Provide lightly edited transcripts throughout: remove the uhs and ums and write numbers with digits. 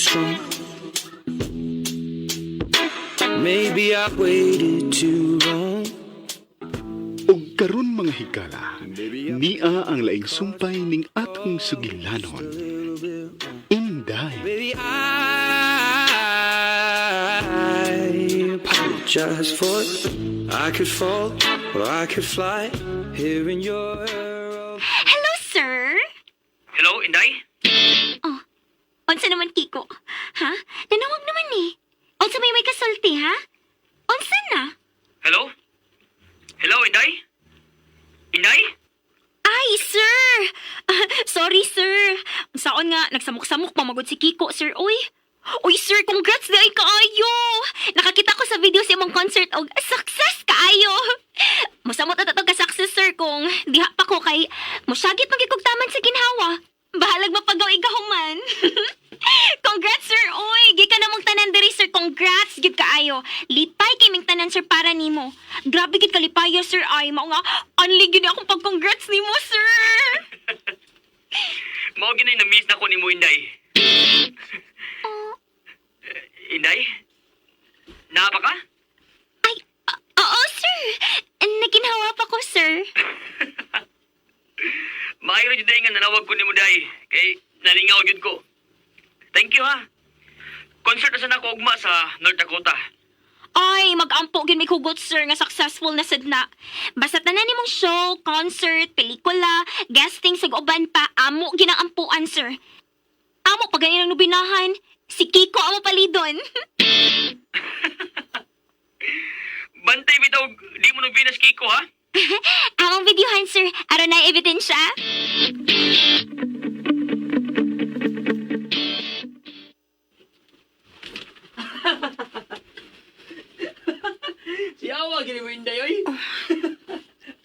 strong. Maybe I waited too long. Ug karon, mga higala, nia ang laing sumpay ning atong sugilanon. Inday. Baby, I apologize for I could fall or I could fly here in your Hello, sir. Hello, Inday? Oh, unsa naman, Kiko? Ha? Nanawag naman eh. Unsa may kasulti, ha? Unsa na? Hello? Hello, Inday? Inday? Ay, sir! Ah, sorry, sir. Saon nga, nagsamok-samok pa magod si Kiko, sir. Uy! Uy, sir, congrats diay kaayo! Nakakita ko sa video sa imong concert og success kaayo! Musamot at ka success, sir, kung diha pa ko kay musagit magikugtaman sa ginhawa. Bahalag mapagaw igahuman. Congrats, sir! Uy, gikan na mong tanan diri, sir. Congrats, gid kaayo. Lipay kay ming tanan, sir, para nimo. Grabe gid kalipayo, sir. Ay, mao nga, anli gid akong pag-congrats nimo, sir. Mao ginay na-miss na ko nimo, Inday. Oh, Inday? Naa pa ka? Ay, oo, sir. Naginhawa pa ko, sir. Maayo jud nga nanawag ko nimo, Day. Kay nalingaw jud ko. Thank you ha. Concert na sana ko ugma sa North Dakota. Ay, mag-ampo gid mi hugot, sir, nga successful na sad na. Basta tanan nimong show, concert, pelikula, guesting sa uban pa, amo ginang ampuan, sir. Amo pa ganinang nobinahan. Si Kiko amo palidon. Bantay bitaw di mo nobinas Kiko ha. Among videohan, sir. Aron na ebidensya. Si Awa gini mo, Inday oy.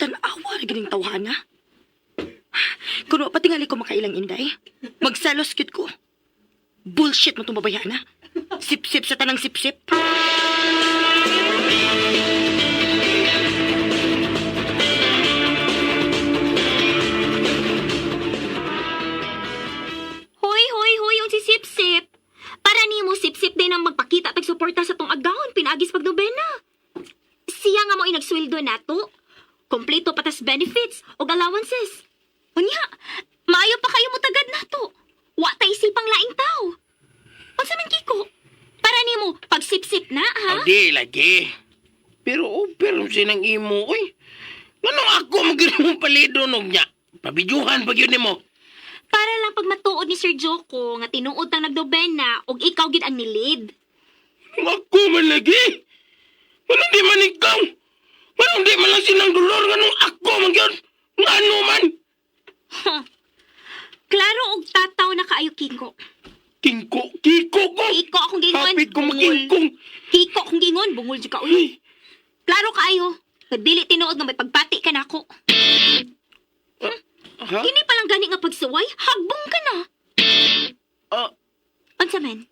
Tanawa na gining tawhana. Kuno pa tingali ko makailang, Inday. Magselos kit ko. Bullshit mo itong babayana. Sip-sip sa tanang sip-sip. Hoy, hoy, hoy, yung si Sip-Sip. Para nimo Sip-Sip din ang magpakita at suporta sa tong agahon pinaagis pag nobena. Siya nga mo inagsweldo nato. Kompleto patas benefits o allowances. Unya, maayo pa kayo mutagad nato. Wa ta isipang laing tao. Unsa man, Kiko? Para nimo pag sip-sip na, ha? O di lagi. Pero pero sinang imo oy. Nganong ako magyud mo palido nog nya? Pabidyuhan pag yun nimo. Para lang pag matuod ni Sir Joko nga tinuod tang nagdobena og ikaw gid ang nilid. Ako man lagi. Nganong di man ikaw? Nganong di man lang sinang dolor nganong ako man gyud? Ngano man? Klaro og tataw na kaayo, Kiko. Kingko, kiko ko. Kiko akong gingon. Hapit ko Bungol. makingkong. Kiko akong gingon, bungol jud ka uy. Klaro kaayo. Nga dili tinuod nga may pagbati ka nako. Ha? Kini pa lang gani nga pagsuway, hagbong ka na. Ah, Unsa man?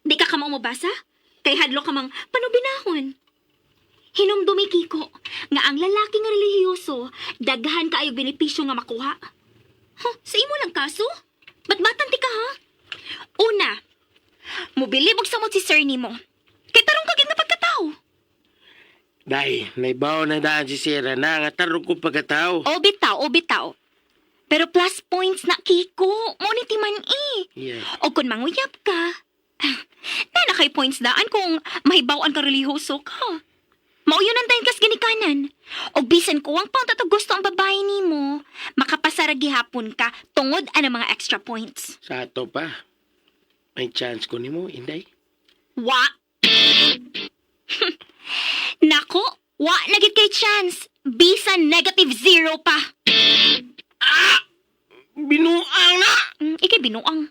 Di ka kamao mobasa? Kay hadlo ka mang panubinahon. Hinumdumi, Kiko, nga ang lalaki nga relihiyoso, daghan kaayo benepisyo nga makuha. Huh, sa imo lang kaso? Batbatan ti ka ha? Una, mobilib og samot si sir nimo. Kay tarong ka gid nga pagkatao. Day, naibaw na daan si Sira na nga tarong ko pagkatao. O bitaw, o bitaw. Pero plus points na, Kiko. Mo ni timan eh. Yeah. O kung manguyab ka, na na kay points daan kung mahibaw-an ka relihiyoso ka. Mauyon ang tayo kas ginikanan. O bisan ko ang pang gusto ang babae nimo, makapasara gihapon ka tungod ang mga extra points. Sa ato pa. May chance ko nimo, Inday. Wa! Nako, wa na gid kay chance. Bisan -0 pa. Binuang na! Ikay binuang.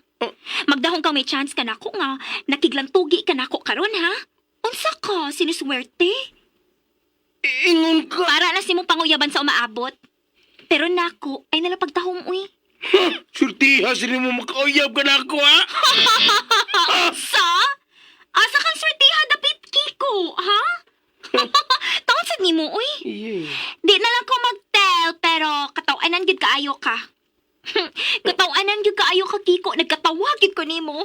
Magdahong ka may chance ka nako nga nakiglantugi ka nako karon ha? Unsa ka sinuswerte? Ingon ka. Para na si mong panguyaban sa umaabot. Pero nako ay nalapagtahom uy. Surtiha sila mo makauyab ka na ako, ha? Sa? Asa kang swertiha dapit, Kiko, ha? Taon sad nimo uy. Yeah. Di na lang ko mag-tell pero kataw-anan gid kaayo ka. Kataw-anan gid kaayo ka, Kiko, nagkatawag gid ko nimo.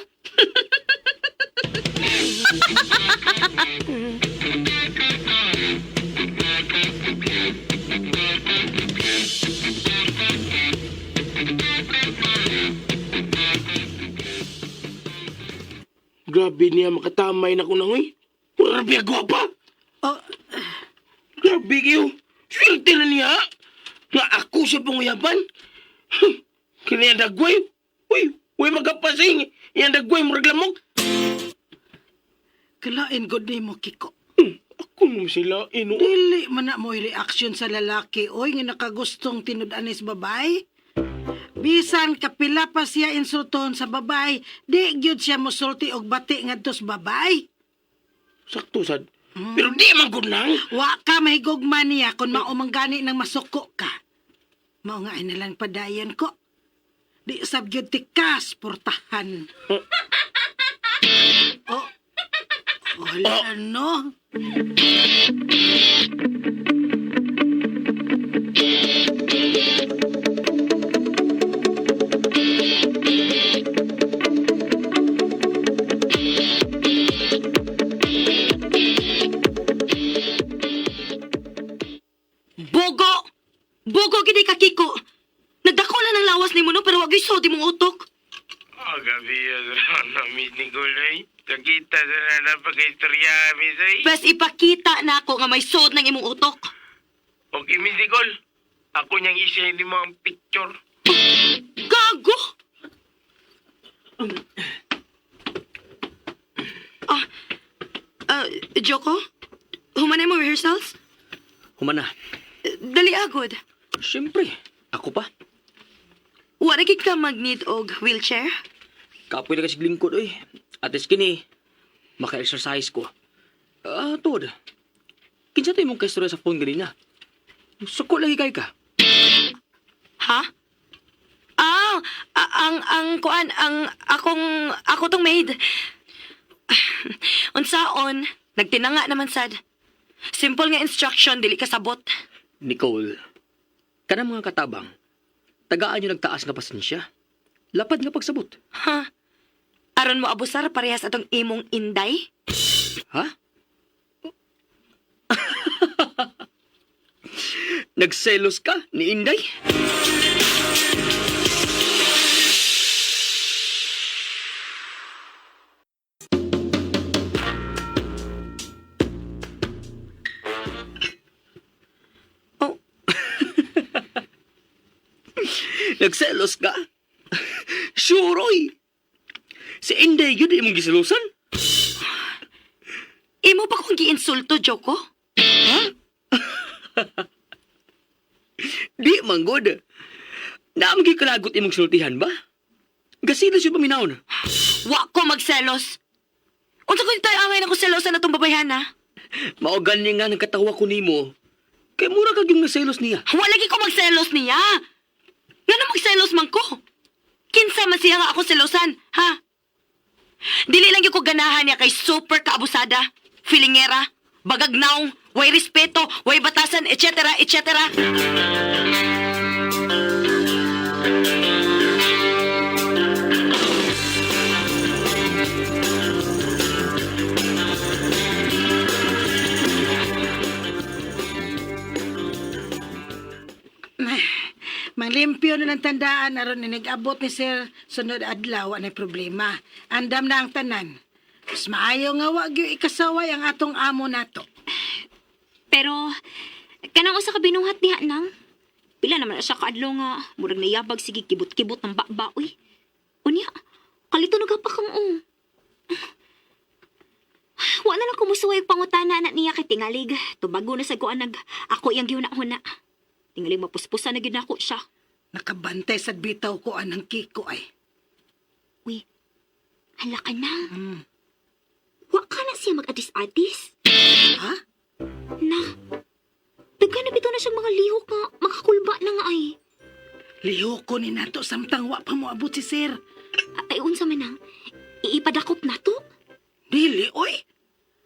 Grabe niya makatamay na ko na huy. Grabe gwapa. Oh, Grabe kayo. Swerte na niya. Nga ako siya panguyaban. Kini ang dagway. Uy, uy magkapasing. Iyang dagway murag lamok. kalain gud nimo Kiko. Ako mo sila ino. Dili man na mo'y reaction sa lalaki oy nga nakagustong tinud-anis babae. Bisan kapila pa siya insulton sa babae, di gyud siya mosulti og bati ngadto sa babae. Sakto sad. Pero di man gud nang. Wa ka mahigugma niya kung mao man gani nang masuko ka. Mao nga ay nalang padayon ko. Di sab gyud tikas portahan. Oh. Wala no. Bogo! Bogo gid ka Kiko. Nagdako lang ng lawas nimo no pero wa gyud sodi mong utok. Oh, gabi na Miss Nicole. eh. Nakita sa na pagka-istorya, Miss ay. Pwes ipakita na ako nga may sod ng imong utok. Okay, Miss Nicole. Ako niyang isend mo ang picture. Gago! Ah, Joko? Humanay mo rehearsals? Humana. Dali agod. Siyempre, ako pa. Wala gid ka mag-need og wheelchair? Kapoy na kasi lingkod, oy. At least kini, maka-exercise ko. Ah, tuod. Kinsa to imong kaistorya sa phone ganina? Suko lagi kay ka. Ha? Ah, ang kuan ang akong ako tong maid. Unsaon, nagtinanga naman sad. Simple nga instruction dili ka sabot. Nicole, kanang mga katabang, tagaan yung nagtaas nga pasensya. Lapad nga pagsabot. Ha? Aron mo abusar parehas atong imong inday? Ha? Nagselos ka ni Inday? Oh, Nagselos ka? Sure, oy. Si Inday yun imong giselosan? imo pa kong giinsulto, Joko? Di man good. Naam gyud kalagot imong sultihan ba? Gasilos yung paminawon. Wa ko magselos. Unsa ko tayo angay na ko selosan na tong babayhana? Mao gani nga nagkatawa ko nimo. Kay mura kag yung naselos niya. Wa lagi ko magselos niya. Ngano magselos man ko? Kinsa man siya nga ako selosan, ha? Dili lang gyud ko ganahan niya kay super kaabusada, feelingera, bagagnaw, way respeto, way batasan, etc., etc. Manglimpyo na ng tandaan aron ni nag-abot ni sir sunod adlaw anay problema. Andam na ang tanan. Mas maayo nga wa gyud ikasaway ang atong amo nato. Pero, kanang usa ka binuhat diha nang. Pila naman na siya kaadlaw nga, murag nayabag sige kibot-kibot ng bakba, uy. Unya, kalito na pa kang oh. Wa na lang kumusuway og pangutana na niya kay tingalig. Tubago na sa kuan nag ako iyang gihuna-huna. Tingalig mapuspusa na gyud nako siya. Nakabantay sa bitaw ko anang Kiko ay. Uy, hala ka na. Wa ka na siya mag-atis-atis. Ha? Na, daghan na bitaw na siyang mga lihok nga makakulba na nga ay. Lihoko ni nato samtang wa pa moabot si sir. Ay, unsa man ang iipadakop na to? Dili oy.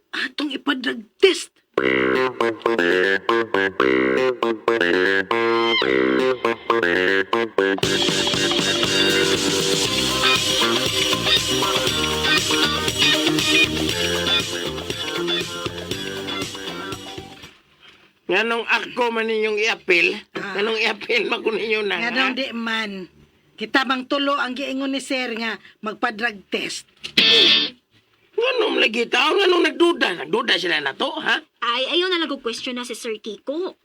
Atong ipadrag test. Nganong ako man ninyong iapil? Nganong iapil man ko ninyo na? Nga daw di man. Kita bang tulo ang giingon ni sir nga magpa-drug test. Nganong lagi tao? Nganong nagduda? Nagduda sila na to, ha? Ay, ayaw na lang og question na si Sir Kiko.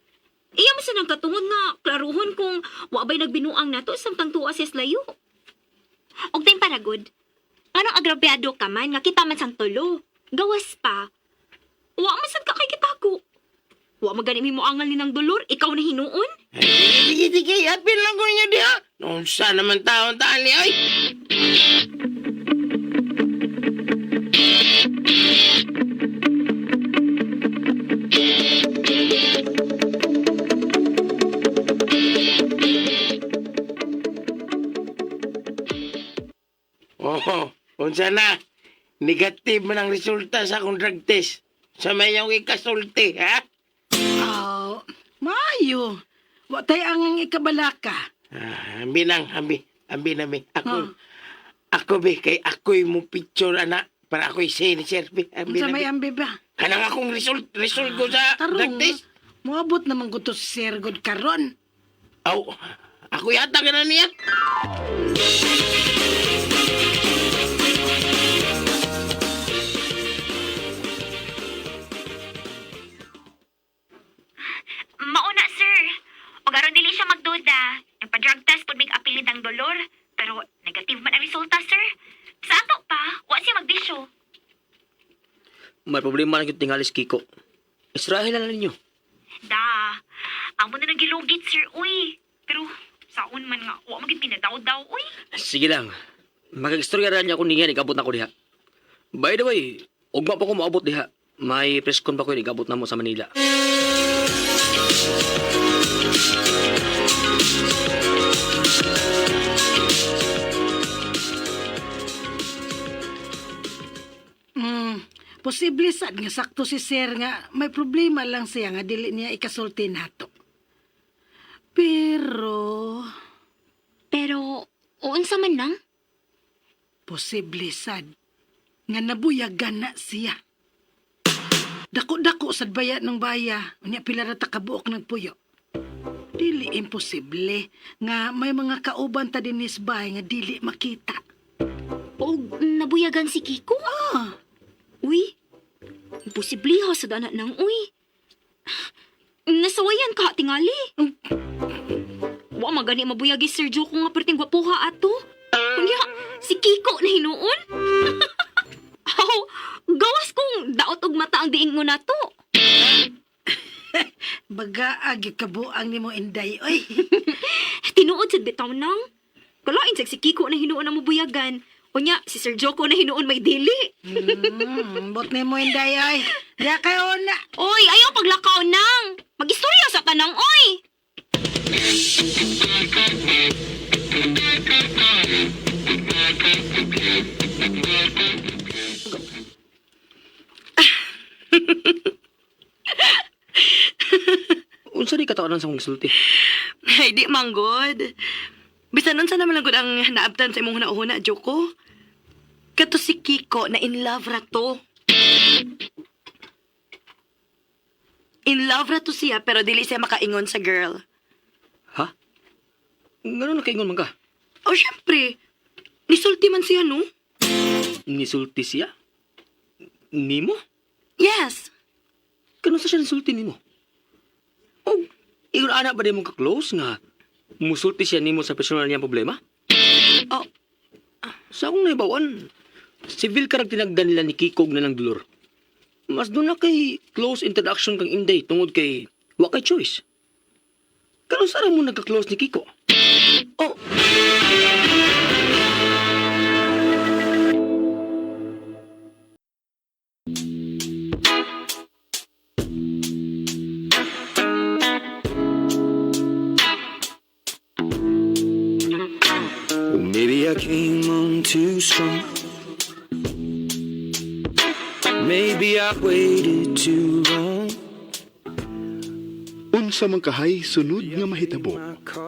Iya man sa nang katungod nga, klaruhon kung wa ba'y nagbinuang nato samtang tuwa siya sa layo. Og time paragod, anong agrabyado ka man nga kita man sang tulo? Gawas pa. Wa man sad ka kay kitago. Wa magani mo angal ni ng dolor, ikaw na hinuon. Ay, sige, sige, sige. Iapil lang ko ninyo diha. Unsa naman taon taan ni ay? Oh, unsa na? Negative man ang resulta sa akong drug test. Sa mayong ikasulti, ha? Oh, maayo. Wa tay ang ikabalaka. Ah, ambi nang, ambi, ambi na, ambi. Ako, ako be, kay ako'y mo picture, ana, para ako'y send, sir, be. Ambi Unsa na, may be. ambi ba? Kanang akong result, result ko sa drug Tarong. test. Moabot naman ko to si Sir God karon. Aw, ako yata ka na niya. Mauna, sir. Og aron dili siya magduda. Nagpa-drug test pud mig apilid ang dolor, pero negative man ang resulta, sir. Sa ato pa, wa siya magbisyo. May problema lang yung tingalis, Kiko. Israel na ninyo. Da, amo na nagilugit, sir, uy. Pero saon man nga, wa magid pinadaw-daw, uy. Sige lang. Mag-istorya ra niya ako niya, nigabot na ko diha. By the way, ugma pa ko moabot diha. May press con pa ko nigabot na mo sa Manila. Posible sad nga sakto si Sir nga may problema lang siya nga dili niya ikasulti nato. Pero Pero, unsa man lang? posible sad nga nabuyagan na siya. Dako-dako sad baya ng baya, unya pila ra ta kabuok nagpuyo. Dili imposible nga may mga kauban ta dinis bay nga dili makita. Og nabuyagan si Kiko? Ah, Uy, imposible ha sa dana nang uy. Nasawayan ka, tingali. Wa magani mabuyagi Sir Joko nga perting gwapuha ato. Kunya, si Kiko na hinuon. Aw, gawas kong daot og mata ang diing mo na to. baga agi kabuang nimo Inday oy. Tinuod sad bitaw nang. Kalain sad si Kiko na hinuon ang mabuyagan. Unya, si Sir Joko na hinuon may dili. Bot nimo Inday oy. Diya kayo na. Oy, ayaw paglakaw nang. Mag-istorya sa tanang, oy. Unsa di katawanan sa akong gisulti? Ay, di manggod. Bisan unsa naman lang gud ang naabtan sa imong huna-huna, Joko. Kato si Kiko na in love ra to. In love ra to siya pero dili siya makaingon sa girl. Ha? Ngano nakaingon man ka? O syempre, nisulti man siya, no? Nisulti siya? Nimo? Yes. Kano sa siya nisulti nimo? O, ingon ana ba di mong ka-close nga musulti siya nimo sa personal niyang problema? Oh, Sa akong naibawan, civil ka tinagdan nila ni Kiko og nanang dolor. Mas doon na kay close introduction kang Inday tungod kay wa kay choice. Kano sa mo nagka-close ni Kiko? oh. Well, maybe I came on too strong. Maybe I waited too long. Unsa man kahay sunod nga mahitabo.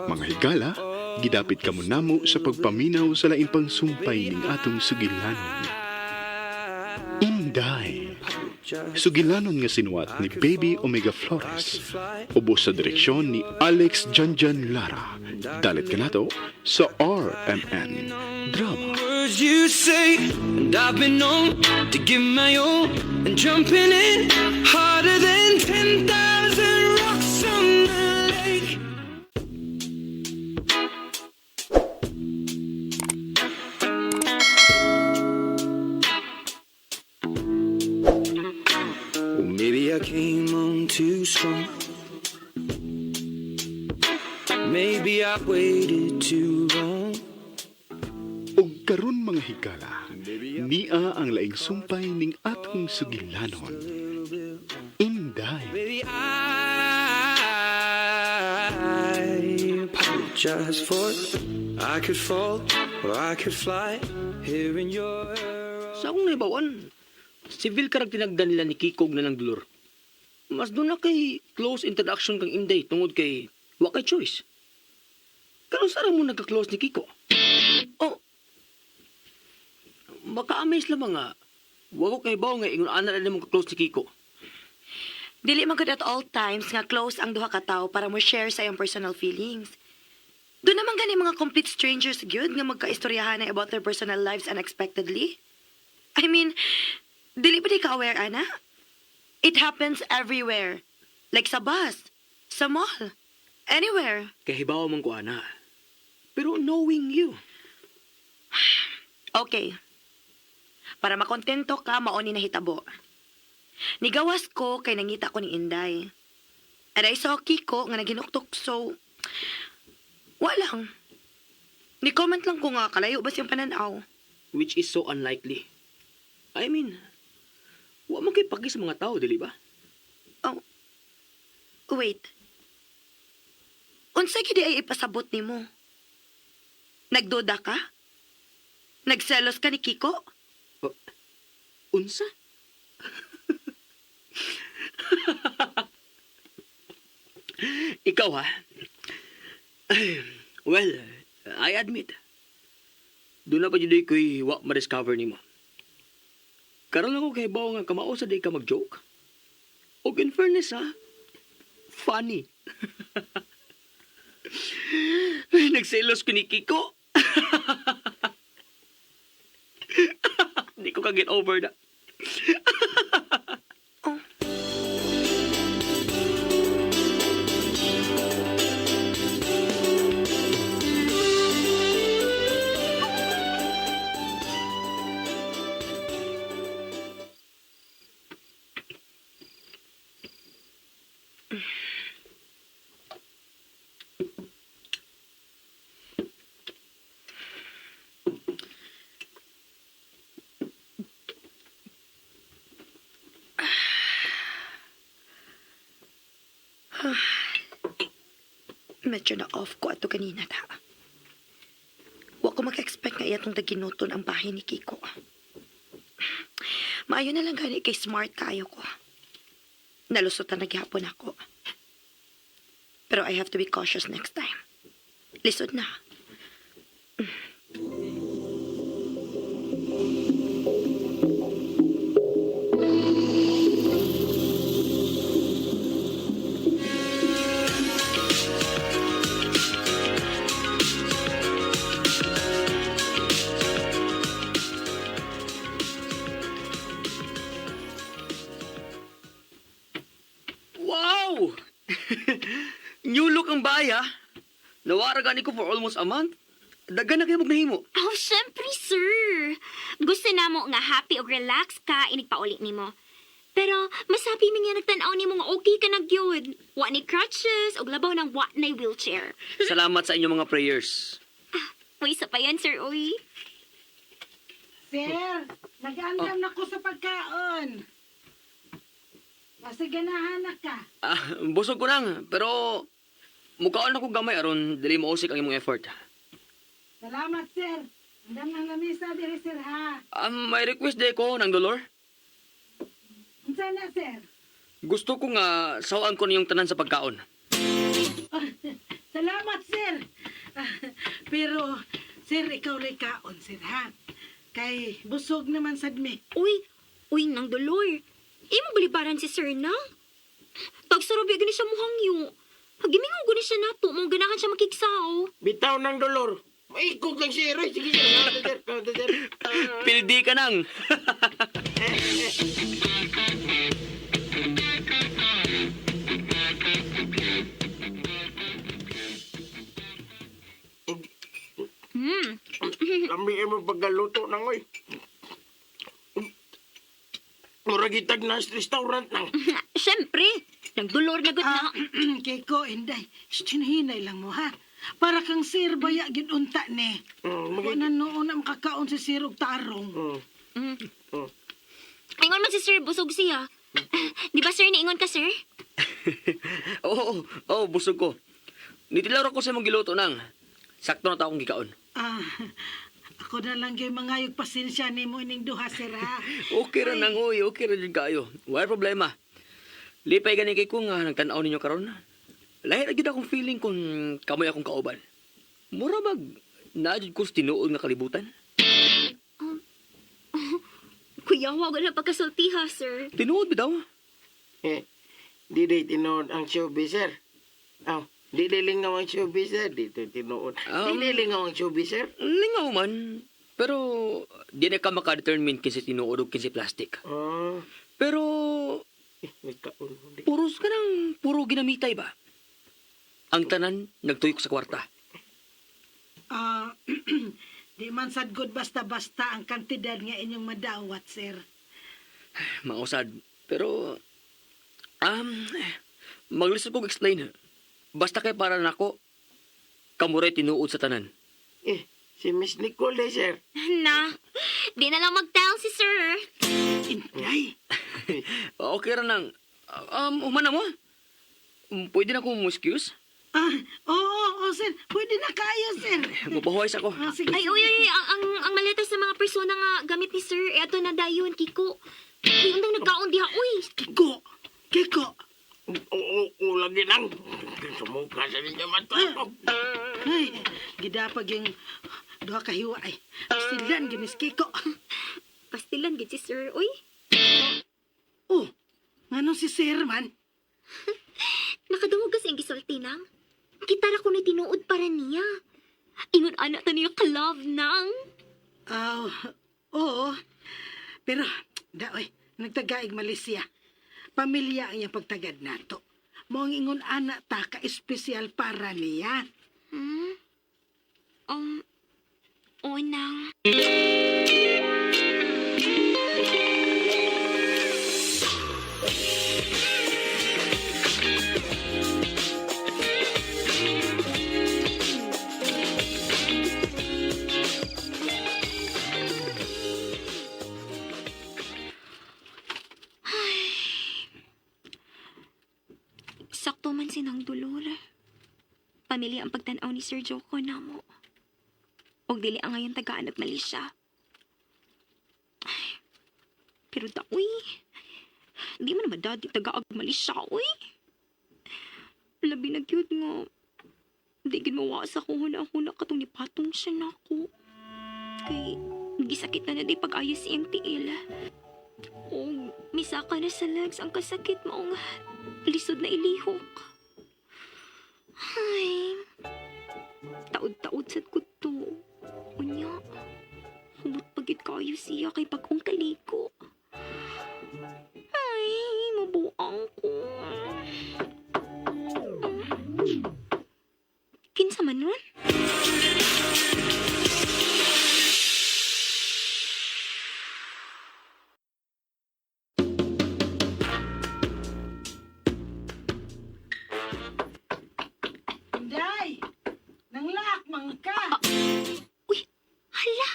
Mga higala, gidapit kamo namo sa pagpaminaw sa laing pangsumpay ning atong sugilanon. Inday. Sugilanon nga sinuwat ni Baby Omega Flores. Ubos sa direksyon ni Alex Janjan Lara. Dalit kanato sa RMN Drama. Words you say, and I've been known to give my all and jumping in harder than 10,000 rocks on the lake. Well, maybe I came on too strong. Maybe I waited too long. Ug karon mga higala, nia ang laing sumpay ning atong sugilanon. Inday. Baby, I apologize for I could fall or I could fly here in your Sa akong naibawan, civil karag tinagdan nila ni Kiko og nanang Dolor. Mas doon na kay close interaction kang Inday tungod kay wa kay choice. Karon sara mo nagka-close ni Kiko? Oh, maka-amaze lang mga wa ko kay bawo nga ingon ana na mo ka-close ni Kiko. Dili man gud at all times nga close ang duha ka tawo para mo share sa iyong personal feelings. Doon naman gani mga complete strangers gyud nga magkaistoryahan na about their personal lives unexpectedly. I mean, dili ba di ka aware, ana? It happens everywhere. Like sa bus, sa mall, anywhere. Kay hibaw man ko ana. Pero knowing you, Okay. Para makontento ka, mao ni nahitabo. Nigawas ko kay nangita ko ni Inday. And I saw Kiko nga naghinuktok, so walang. Ni-comment lang ko nga kalayo ba siyang pananaw. Which is so unlikely. I mean, wa man kay pagi sa mga tao, dili ba? Oh. Wait. Unsa gid ay ipasabot nimo? Nagduda ka? Nagselos ka ni Kiko? Unsa? Ikaw ha? Ay, well, I admit. Doon na pa jud ko'y wa ma-discover nimo. Karon ako kay bawo nga kamao sa di ka mag-joke. Og in fairness ha, funny. Ay, nagselos ko ni Kiko. Hindi ko ka-get over na. Oh. Medyo na off ko ato kanina ta. Wa ko mag-expect nga iya tong daginuton ang bahay ni Kiko. Maayo na lang gani kay smart kaayo ko. Nalusutan na gihapon ako. Pero I have to be cautious next time. Lisod na. Wow! New look ang bahay ha. Nawara gani ko for almost a month. Dagan na kayo magnahimo. Oh, syempre, sir. Gusto na mo nga happy o relax ka, inig pauli nimo. Pero mas happy mi nga nagtan-aw nimo nga okay ka na gyud. Wa ni crutches ug labaw ng wa na wheelchair. Salamat sa inyong mga prayers. Uy, sa pa yan, sir, uy. Sir, nag-andam na ko sa pagkaon. Kasi ganahan na ka. Ah, busog ko lang, pero mukhaon ako gamay aron dili mausik ang imong effort. Salamat, sir. Andam ng lamisa diri, sir, ha. May request day ko ng Dolor. Unsa na, sir? Gusto ko nga sawaan ko niyong tanan sa pagkaon. Salamat, sir. Ah, pero, sir, ikaw rin kaon, sir, ha? Kay busog naman sad mi. Uy, uy, nang Dolor. Imo balibaran si sir na. Tagsarobi gani siya muhangyo. Hagimingaw gani siya nato, mong ganahan siya makigsaw. Bitaw ng dolor. Maikog lang si Roy. Sige, sir. Kaunta, sir. Kaunta, sir. Ah. Pildi ka nang. Lami mo pagkaluto nang oy. Murag itag na sa restaurant nang. Siyempre, nagdulor na gud na. Ah, Kiko, Inday, hinay lang mo ha. Para kang sir baya gyud unta ni. Mm, Wa na noon na makakaon si sir og tarong. Mm. Mm. Ingon man si sir, busog siya. Di ba sir, niingon ka sir? Oo, oo, busog ko. Nitilaw ra ko sa imong giluto nang. Sakto na ta akong gikaon. Ah, ako na lang gyud mangayog pasensya nimo ining duha sir ha. Okay ra nang oy, okay ra jud kaayo. Wala problema. Lipay gani kay ko nga nagtan-aw ninyo karon. Lahi ra gyud akong feeling kung kamoy akong kauban. Mura bag naa jud ko sa tinuod nga kalibutan. Kuya, wag na pagkasulti ha, sir. Tinuod bitaw. Eh, di day tinuod ang showbiz, sir. Aw, di day lingaw ang showbiz, sir. Di day tinuod. Di day lingaw ang showbiz, sir. Lingaw man. Pero di na ka makadetermine kinsa tinuod o kinsa plastic. Ah, Pero eh, may kaon. Di. puros ka nang puro ginamitay ba? Ang tanan nagtuyok sa kwarta. Ah, di man sad good basta-basta ang kantidad nga inyong madawat, sir. Mausad. Pero maglisod kong explain. Basta kay para nako kamuray tinuod sa tanan. Eh, si Miss Nicole day, sir. Na, di na lang mag-tell si sir. Inday, Okay ra nang humana mo. Pwede na akong mo-excuse? Ah, oo, oo, sir. Pwede na kayo, sir. Mapahuwais ako. Ah, sige. Ay, uy, uy, uy, ang maleta sa mga persona nga gamit ni sir, eh, ato na dayon, Kiko. Uy, undang nagkaon diha, uy. Kiko, Kiko. Oo, oo, lagi nang. Sumuka sa ninyo mata ko. Ay, gidapag yung duha ka hiwa ay. Silan gyud ni si Kiko. Pastilan, gid si sir, uy. Oh, ngano si sir man? Nakadungog kasi ang gisulti nang. Kita ra ko ni tinuod para niya. Ingon ana ta niya ka-love nang. Aw, oo. Pero, daoy, nagtagaig Malaysia. Pamilya ang iyang pagtagad nato. Mao ang ingon ana ta ka espesyal para niya. Hmm? Oo nang. Ay. Sakto man sinang dolor. Pamilya ang pagtanaw ni Sir Joko namo. Og dili ang ngayon tagaan og Malaysia. Ay, pero da, uy. Di man naman dadi tagaag Malaysia, uy. Labi na gyud nga. Di gid mawa sa akong huna-huna katong nipatong siya nako. Kay gisakit na na di pag-ayos iyang tiil. Og misaka na sa legs ang kasakit maong lisod na ilihok. Ay, taod-taod sad ko to. Unya, humot pagit kayo siya kay pag-ong kaliko. Ay, mabuang ko. Kinsa man nun? Inday, nanglak man ka. Uy, hala!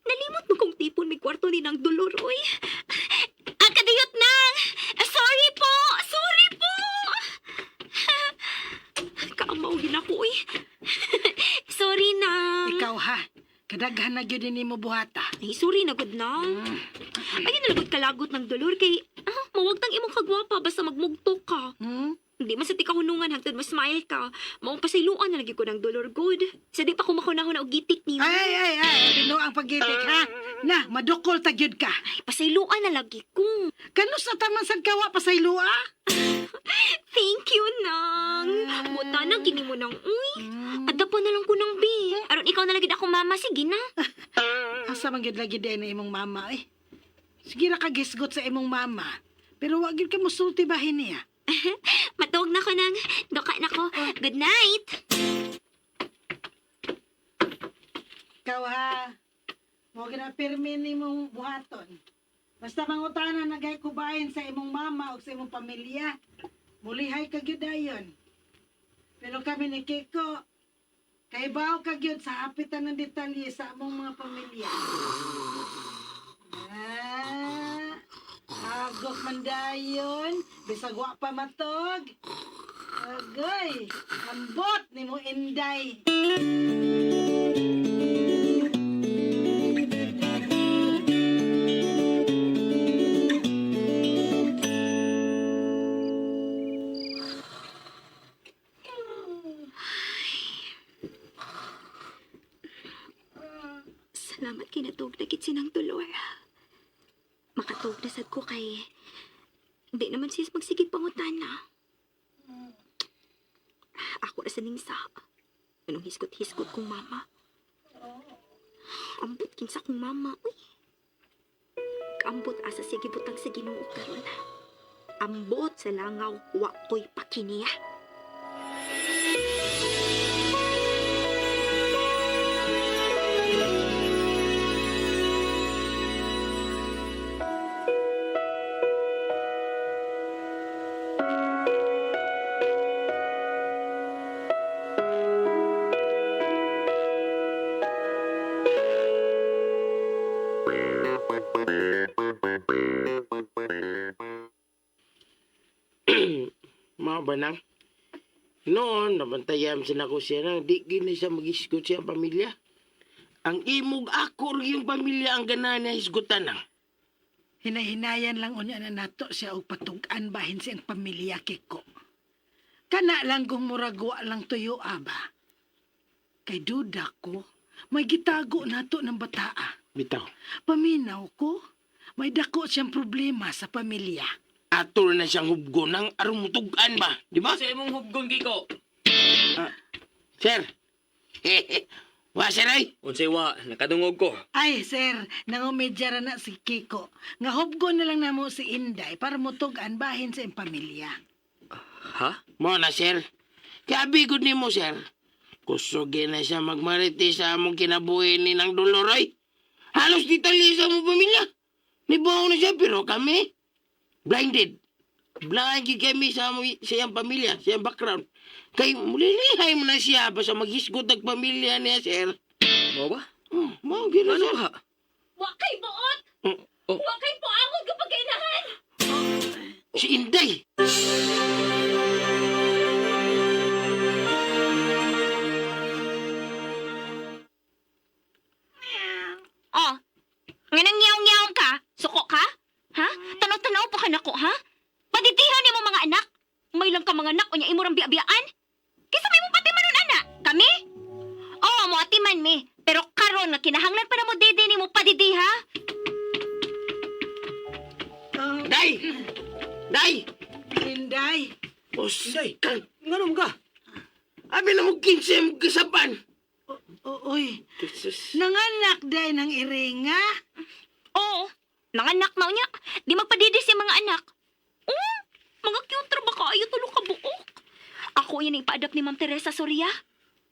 Nalimot mo kong tipon may kwarto ni ng dolor, uy. Ang kadiyot nang! Sorry po! Sorry po! Kaamaw gin ako, uy. Sorry nang. Ikaw ha, kadaghan na gyud nimo buhata. Ay, sorry na gud nang. Ayun na gud kalagot ng dolor kay mawagtang imong kagwapa basta magmugto ka. Hmm? Hindi man sa ti kahunungan hangtod mo smile ka. Maong pasayloan na lagi ko ng dolor good. Sa di pa ko makunahon na og gitik nimo. Ay, ay, ay, ay, binuang ang pagitik, ha? Na, madukol ta gyud ka. Ay, pasayloan na lagi ko. Kano sa taman sad kawa pasayloa? Thank you, Nang. Muta na, gini mo nang, uy. Adapo na lang ko ng B. Aron ikaw na lagi ako, mama. Sige na. Asa man gyud lagi din na imong mama, eh. Sige ra ka gisgot sa imong mama. Pero wa gyud ka mosulti bahin niya. Matuog na ko nang. Doka na ko. Good night. Ikaw ha. Mo gina pirmi nimong buhaton. Basta mangutana na gay kubayin sa imong mama o sa imong pamilya. Mulihay ka gyud dayon. Pero kami ni Kiko, kay baw ka gyud sa hapitan ng detalye sa among mga pamilya. Ah, agok man dayon, bisag wa pa matog. Agay, ambot nimo Inday. Salamat kinatug na gid sinang dolor. Makatug na sad ko kay di naman sis magsigig pangutana. Ako ra sa ningsa. Anong hisgot-hisgot kong mama. Ambot kinsa kong mama, uy. Kaambot asa siya gibutang sa Ginoo karon. Ambot sa langaw, wa ko'y pakiniya. Mao ba nang? Noon, nabantayan sa nako siya nang di gini siya magisgot siya ang pamilya. Ang imog ako rin yung pamilya ang ganahan niya hisgutan nang. Hinahinayan lang unya na nato siya og patug-an bahin siyang pamilya Kiko. Kana lang kung murag wa lang tuyo aba. Kay duda ko, may gitago nato ng bataa. Bitaw. Paminaw ko, may dako siyang problema sa pamilya. Ato na siyang hubgo nang aron mutugan ba, di ba? Sa imong hubgon, Kiko. Sir. Wa sir ay. Unsay wa, nakadungog ko. Ay, sir, nangumedya ra na si Kiko. Nga hubgo na lang namo si Inday para mutug-an bahin sa iyang pamilya. Ha? Mo na sir. Kaya bigod nimo sir. Kusog na siya magmariti sa among kinabuhi ni nang Doloroy. Halos di tali sa among pamilya. Nibuo na siya pero kami blinded. Blind gyud kami sa among sa iyang pamilya, sa iyang background. Kay mulilihay mo na siya basta maghisgot ang pamilya niya sir. Mao ba? Oh, mao gyud na Ano sir. ba? Wa kay buot! Oh. Wa kay puangon kapag kainahan! Si Inday. Oh, nga nang ngiyaw-ngiyaw ka? Suko ka? Ha? Tanaw-tanaw pa ka nako, ha? Paditihan ni mo mga anak? May lang ka mga anak o nya imo rang biabiyaan? Kisa may mong patimanon, ana? Kami? Oo, mo atiman mi. Pero karon nga kinahanglan pa na mo dede ni mo padidi, ha? Oh, Day! Day! Inday, Inday! Kang, Ngano mo ka? abi na mo 15 mo kasapan. uy, Jesus. nanganak day ng iringa. Oo, mga anak na unya. Di magpadidi si mga anak. Oo, mga cute ra ba kaayo tulo ka buok? Ako yan ang ipa-adapt ni Ma'am Teresa Soria.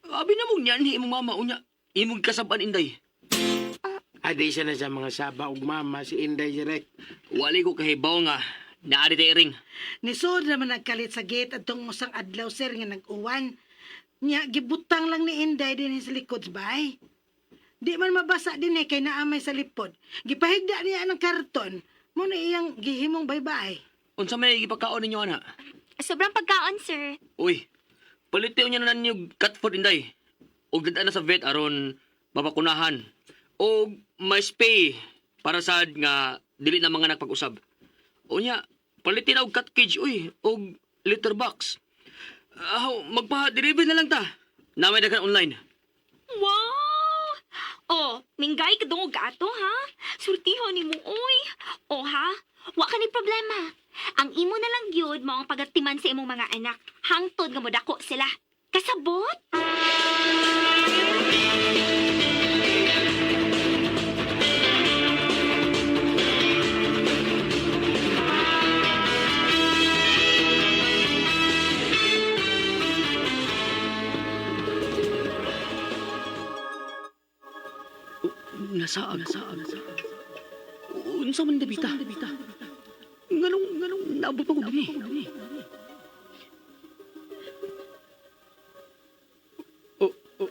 Abi na mong niyan, imong mama unya. Imong kasaban Inday. Adi siya na sa mga saba ug mama si Inday Direk. Wali ko kahibaw nga naa di iring. Nisod naman nagkalit sa gate atong usang adlaw sir nga nag-uwan. Nya gibutang lang ni Inday din sa likod bay. Di man mabasa din eh kay naamay sa lipod. Gipahigda niya ng karton. Mo na iyang gihimong baybay. Unsa may gipakaon ninyo ana? Sobrang pagkaon, sir. Uy, paliti unya na ninyo cat food Inday. Og dadaan na sa vet aron mabakunahan. Og may spay para sad nga dili na mga nagpag-usab. Unya, paliti na og cat cage uy og Letterbox. Aw, magpa-deliver na lang ta. Namay daghan online. Wow! Oh, minggay ka dungog ato ha? Surtiho ni mo oy. Oh ha? Wa ka ni problema. Ang imo na lang gyud mao ang pagatiman sa imong mga anak. Hangtod nga modako sila. Kasabot? Nasaag ko. Unsa man dabita? Nganong naabot pa ko dinhi? Oh, oh,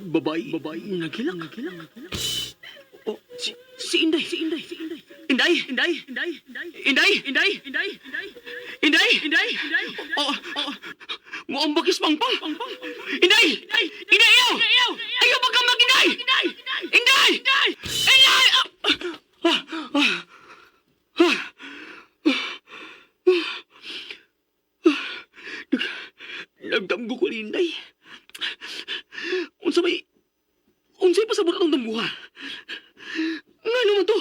babae, babae, nagilak, nagilak. Oh, si Inday, si Inday, si Inday. Inday, Inday, Inday, Inday, Inday, Inday, Inday, Inday, Inday. Oh, oh, muang bakis pangpang. Inday, Inday, ayaw, ayaw baka mag Inday, Inday, Inday, Inday. Ah, ah, ah, ah. Nagdamgo ko ni Inday. Unsa may unsay pasabot atong damguha? Nga naman to?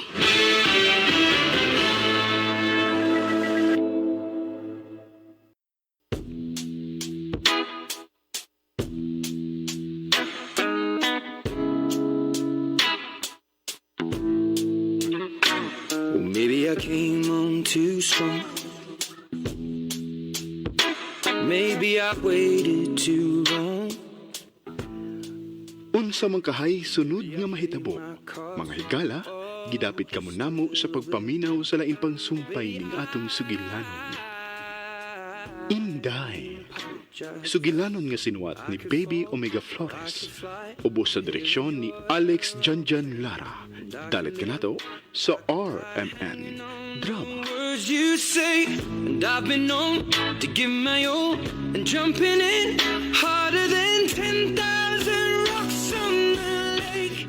Well, maybe I came on too strong. Maybe I waited too long. Unsa man kahay sunod nga mahitabo. Mga higala, gidapit kamo namo sa pagpaminaw sa laing pangsumpay ning atong sugilanon. Inday. Sugilanon nga sinuwat ni Baby Omega Flores. Ubos sa direksyon ni Alex Janjan Lara. Dalit kanato sa RMN Drama. Words you say, and I've been known to give my all, and jumping in harder than 10,000 rocks on the lake.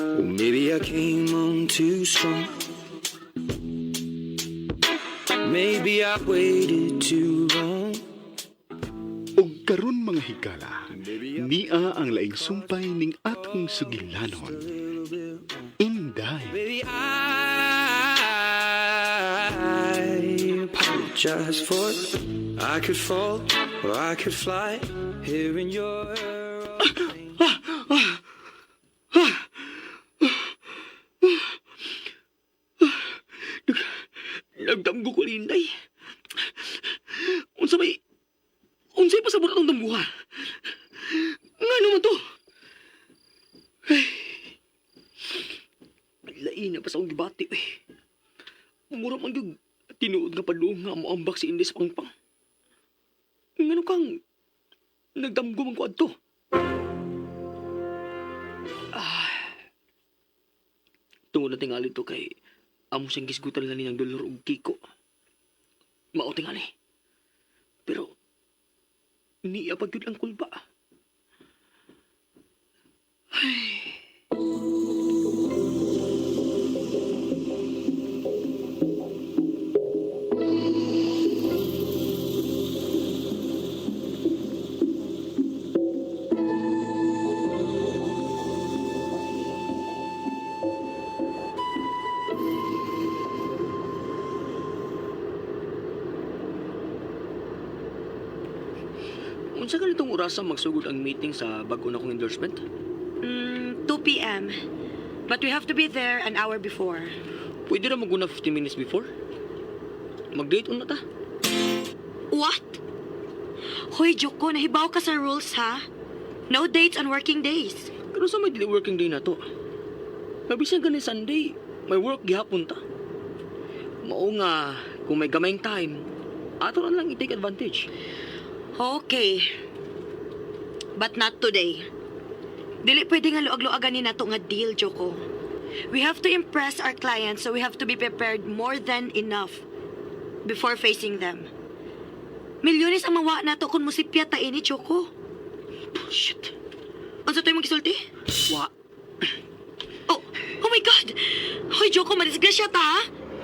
Well, maybe I came on too strong. Maybe I waited too long. Ug karon mga higala, nia ang laing sumpay ning atong sugilanon. Inday. Baby, I apologize for it. I could fall or I could fly here in your Nagdamgo ko ni Inday. Unsa may unsay pasabot atong damguha? Nga naman to? Ay. Lain na pa sa akong gibati eh. Mura man gyud tinuod nga padung nga moambak si Inday sa pangpang. Ngano kang nagdamgo man ko adto? Ah. Tungod na tingali to kay amo siyang gisgutan lang ng dolor ug Kiko. Mao tingali. Pero niya pa gyud ang kulba. Unsa ganitong orasa magsugod ang meeting sa bag-o na kong endorsement? 2 p.m. But we have to be there an hour before. Pwede ra maguna 15 minutes before? Mag-date una ta. What? Hoy, Joko, nahibaw ka sa rules, ha? No dates on working days. Pero sa may dili working day na to. Mabisan gani Sunday, may work gihapon ta. Mao nga kung may gamayng time, ato na lang i-take advantage. Okay. But not today. Dili pwede nga luag-luagan ni nato nga deal, Joko. We have to impress our clients, so we have to be prepared more than enough before facing them. Milyones ang mawa nato kung musipya ta ini, Joko. Bullshit. Unsa to'y magisulti? Wa. Oh, oh my God! Hoy, Joko, madisgrasya ta, ha?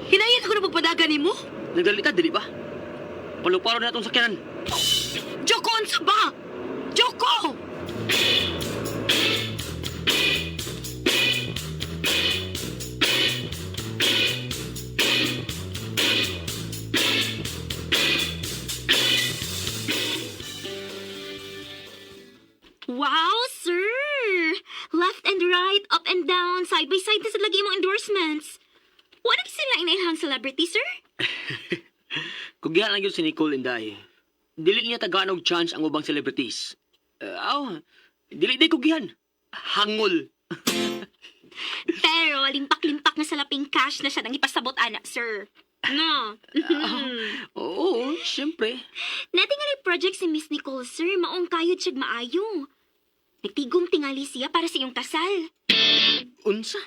Hinayin ako na magpadagan nimo? Nagdalita, dili ba? Paluparo na itong sakyanan. Joko, unsa ba? Joko! Wow, sir! Left and right, up and down, side by side na sa lagi imong endorsements. Wala na sila inailhang celebrity, sir? Kugihan lang yun si Nicole Inday. Dili niya tagaan og chance ang ubang celebrities. Aw, dili day kugihan. Hangol. Pero limpak-limpak na sa laping cash na siya nang ipasabot, ana, sir. No. Oo, siyempre. Natingali project si Miss Nicole, sir. Maong kayod siyag maayo. Nagtigom tingali siya para sa iyong kasal. Unsa?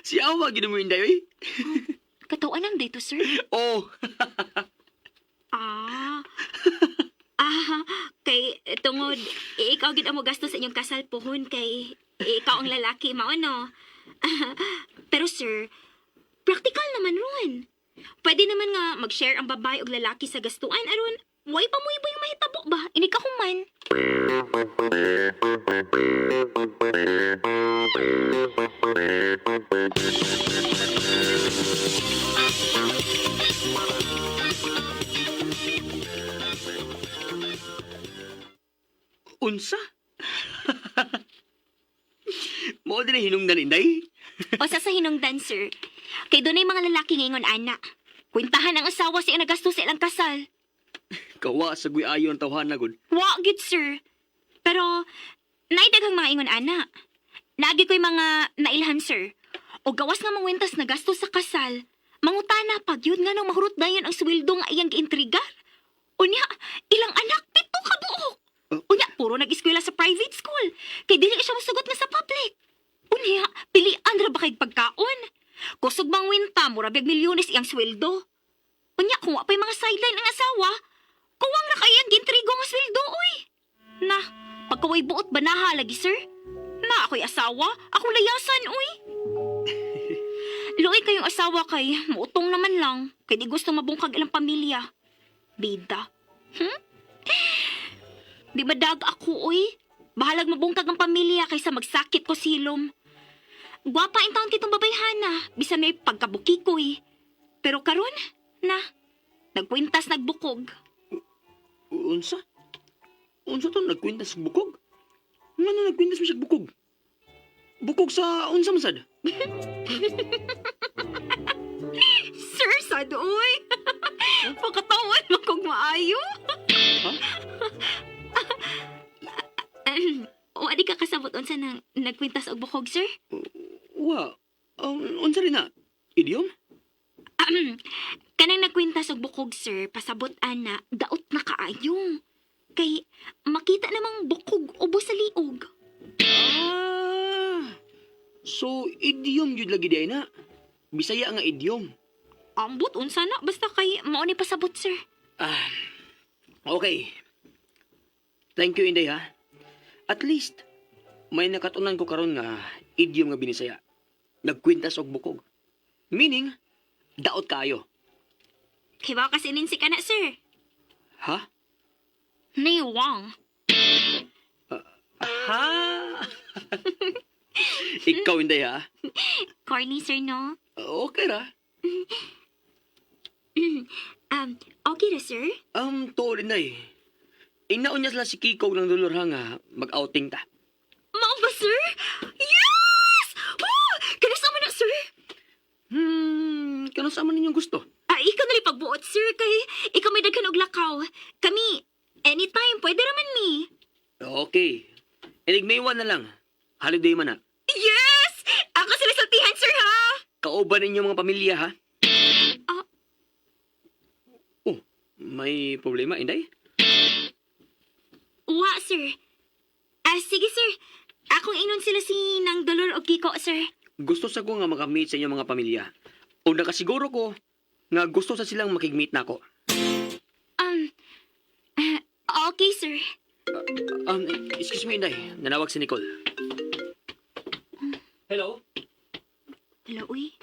Si Awa, gino mo Inday, oy. Katawan ang dito, sir. Oh, Ah. Ah, kay tungod ikaw gid ang mogasto sa inyong kasal pohon kay ikaw ang lalaki mao no. Pero sir, practical naman ron. Pwede naman nga mag-share ang babae og lalaki sa gastuan aron way pa mo iba yung mahitabo ba? Ini ka human. Unsa? Mao din hinungdan Inday. O sa hinungdan, sir. Kay dunay mga lalaki ngayon ana. Kwentahan ang asawa sa iyang nagasto sa ilang kasal. Kawa sa guyayon ang tawhan na gud. Wa gid sir. Pero naidaghang mga ingon ana. Naagi ko'y mga nailhan sir. O gawas nga mangwentas na gasto sa kasal. Mangutana pag yun nga nang mahurot dayon ang sweldo nga iyang giintrigar. Unya, ilang anak pito ka buok. Unya, puro nag-eskwela sa private school. Kay dili siya mosugot nga sa public. Unya, pilian ra ba kay pagkaon? Kusog bang winta, mura biyag milyones iyang sweldo. Unya, kung wa pa'y mga sideline ang asawa, kuwang ra kay ang gintrigo nga sweldo, uy. Na, pagkaway buot ba naha lagi, sir? Na, ako'y asawa, akong layasan, uy. Luoy kayong asawa kay, muutong naman lang, kay di gusto mabungkag ilang pamilya. Bida. Di ba dag ako, uy? Bahalag mabungkag ang pamilya kaysa magsakit ko silom. Gwapa in taon kitong babayhana, bisan may pagkabuki ko, eh. Pero karon, na, nagkwintas nagbukog. Unsa? Unsa to nagkwintas sa bukog? Ngano nagkwintas mo sa bukog? Bukog sa unsa man sad? Sir, sad, uy. Pagkatawan mo kong maayo. Ha? O, adi ka kasabot unsa nang nagkwintas og bukog, sir? Wa. Unsa rin na? Idiom? Ahem. Kanang nagkwintas og bukog, sir, pasabot ana, daot na kaayo. Kay makita namang bukog ubo sa liog. Ah. So idiom jud lagi di ay na. Bisaya nga idiom. Ambot unsa na basta kay mao ni pasabot, sir. Ah. Okay. Thank you Inday ha. At least may nakatunan ko karon nga idiom nga binisaya. Nagkwintas og bukog. Meaning daot kayo. Kay ba kasi ninsi ka na, sir? Ha? Niwang. Ha? Ikaw Inday ha? Corny, sir, no? Okay ra. Okay ra, sir? Tuol Inday. Inaon niya sila si Kiko ng dolor ha nga mag-outing ta. Mao ba, sir? Yes! Oh, kanus man na, sir? Kano sa man ninyong gusto? Ah, ikaw na rin pagbuot, sir, kay ikaw may daghan og lakaw. Kami, anytime, pwede raman mi. Okay. Inig May 1 na lang. Holiday man na. Yes! Ako sila sultihan, sir, ha? Kauban ninyo mga pamilya ha? Ah. Oh, may problema, Inday? Wa, sir. Ah, sige, sir. Akong inon sila si Nang Dolor o Kiko, sir. Gusto sa ko nga makamit sa inyong mga pamilya. O nakasiguro ko nga gusto sa silang makigmeet nako. Okay, sir. Excuse me, Inday. Nanawag si Nicole. Hello? Hala, uy.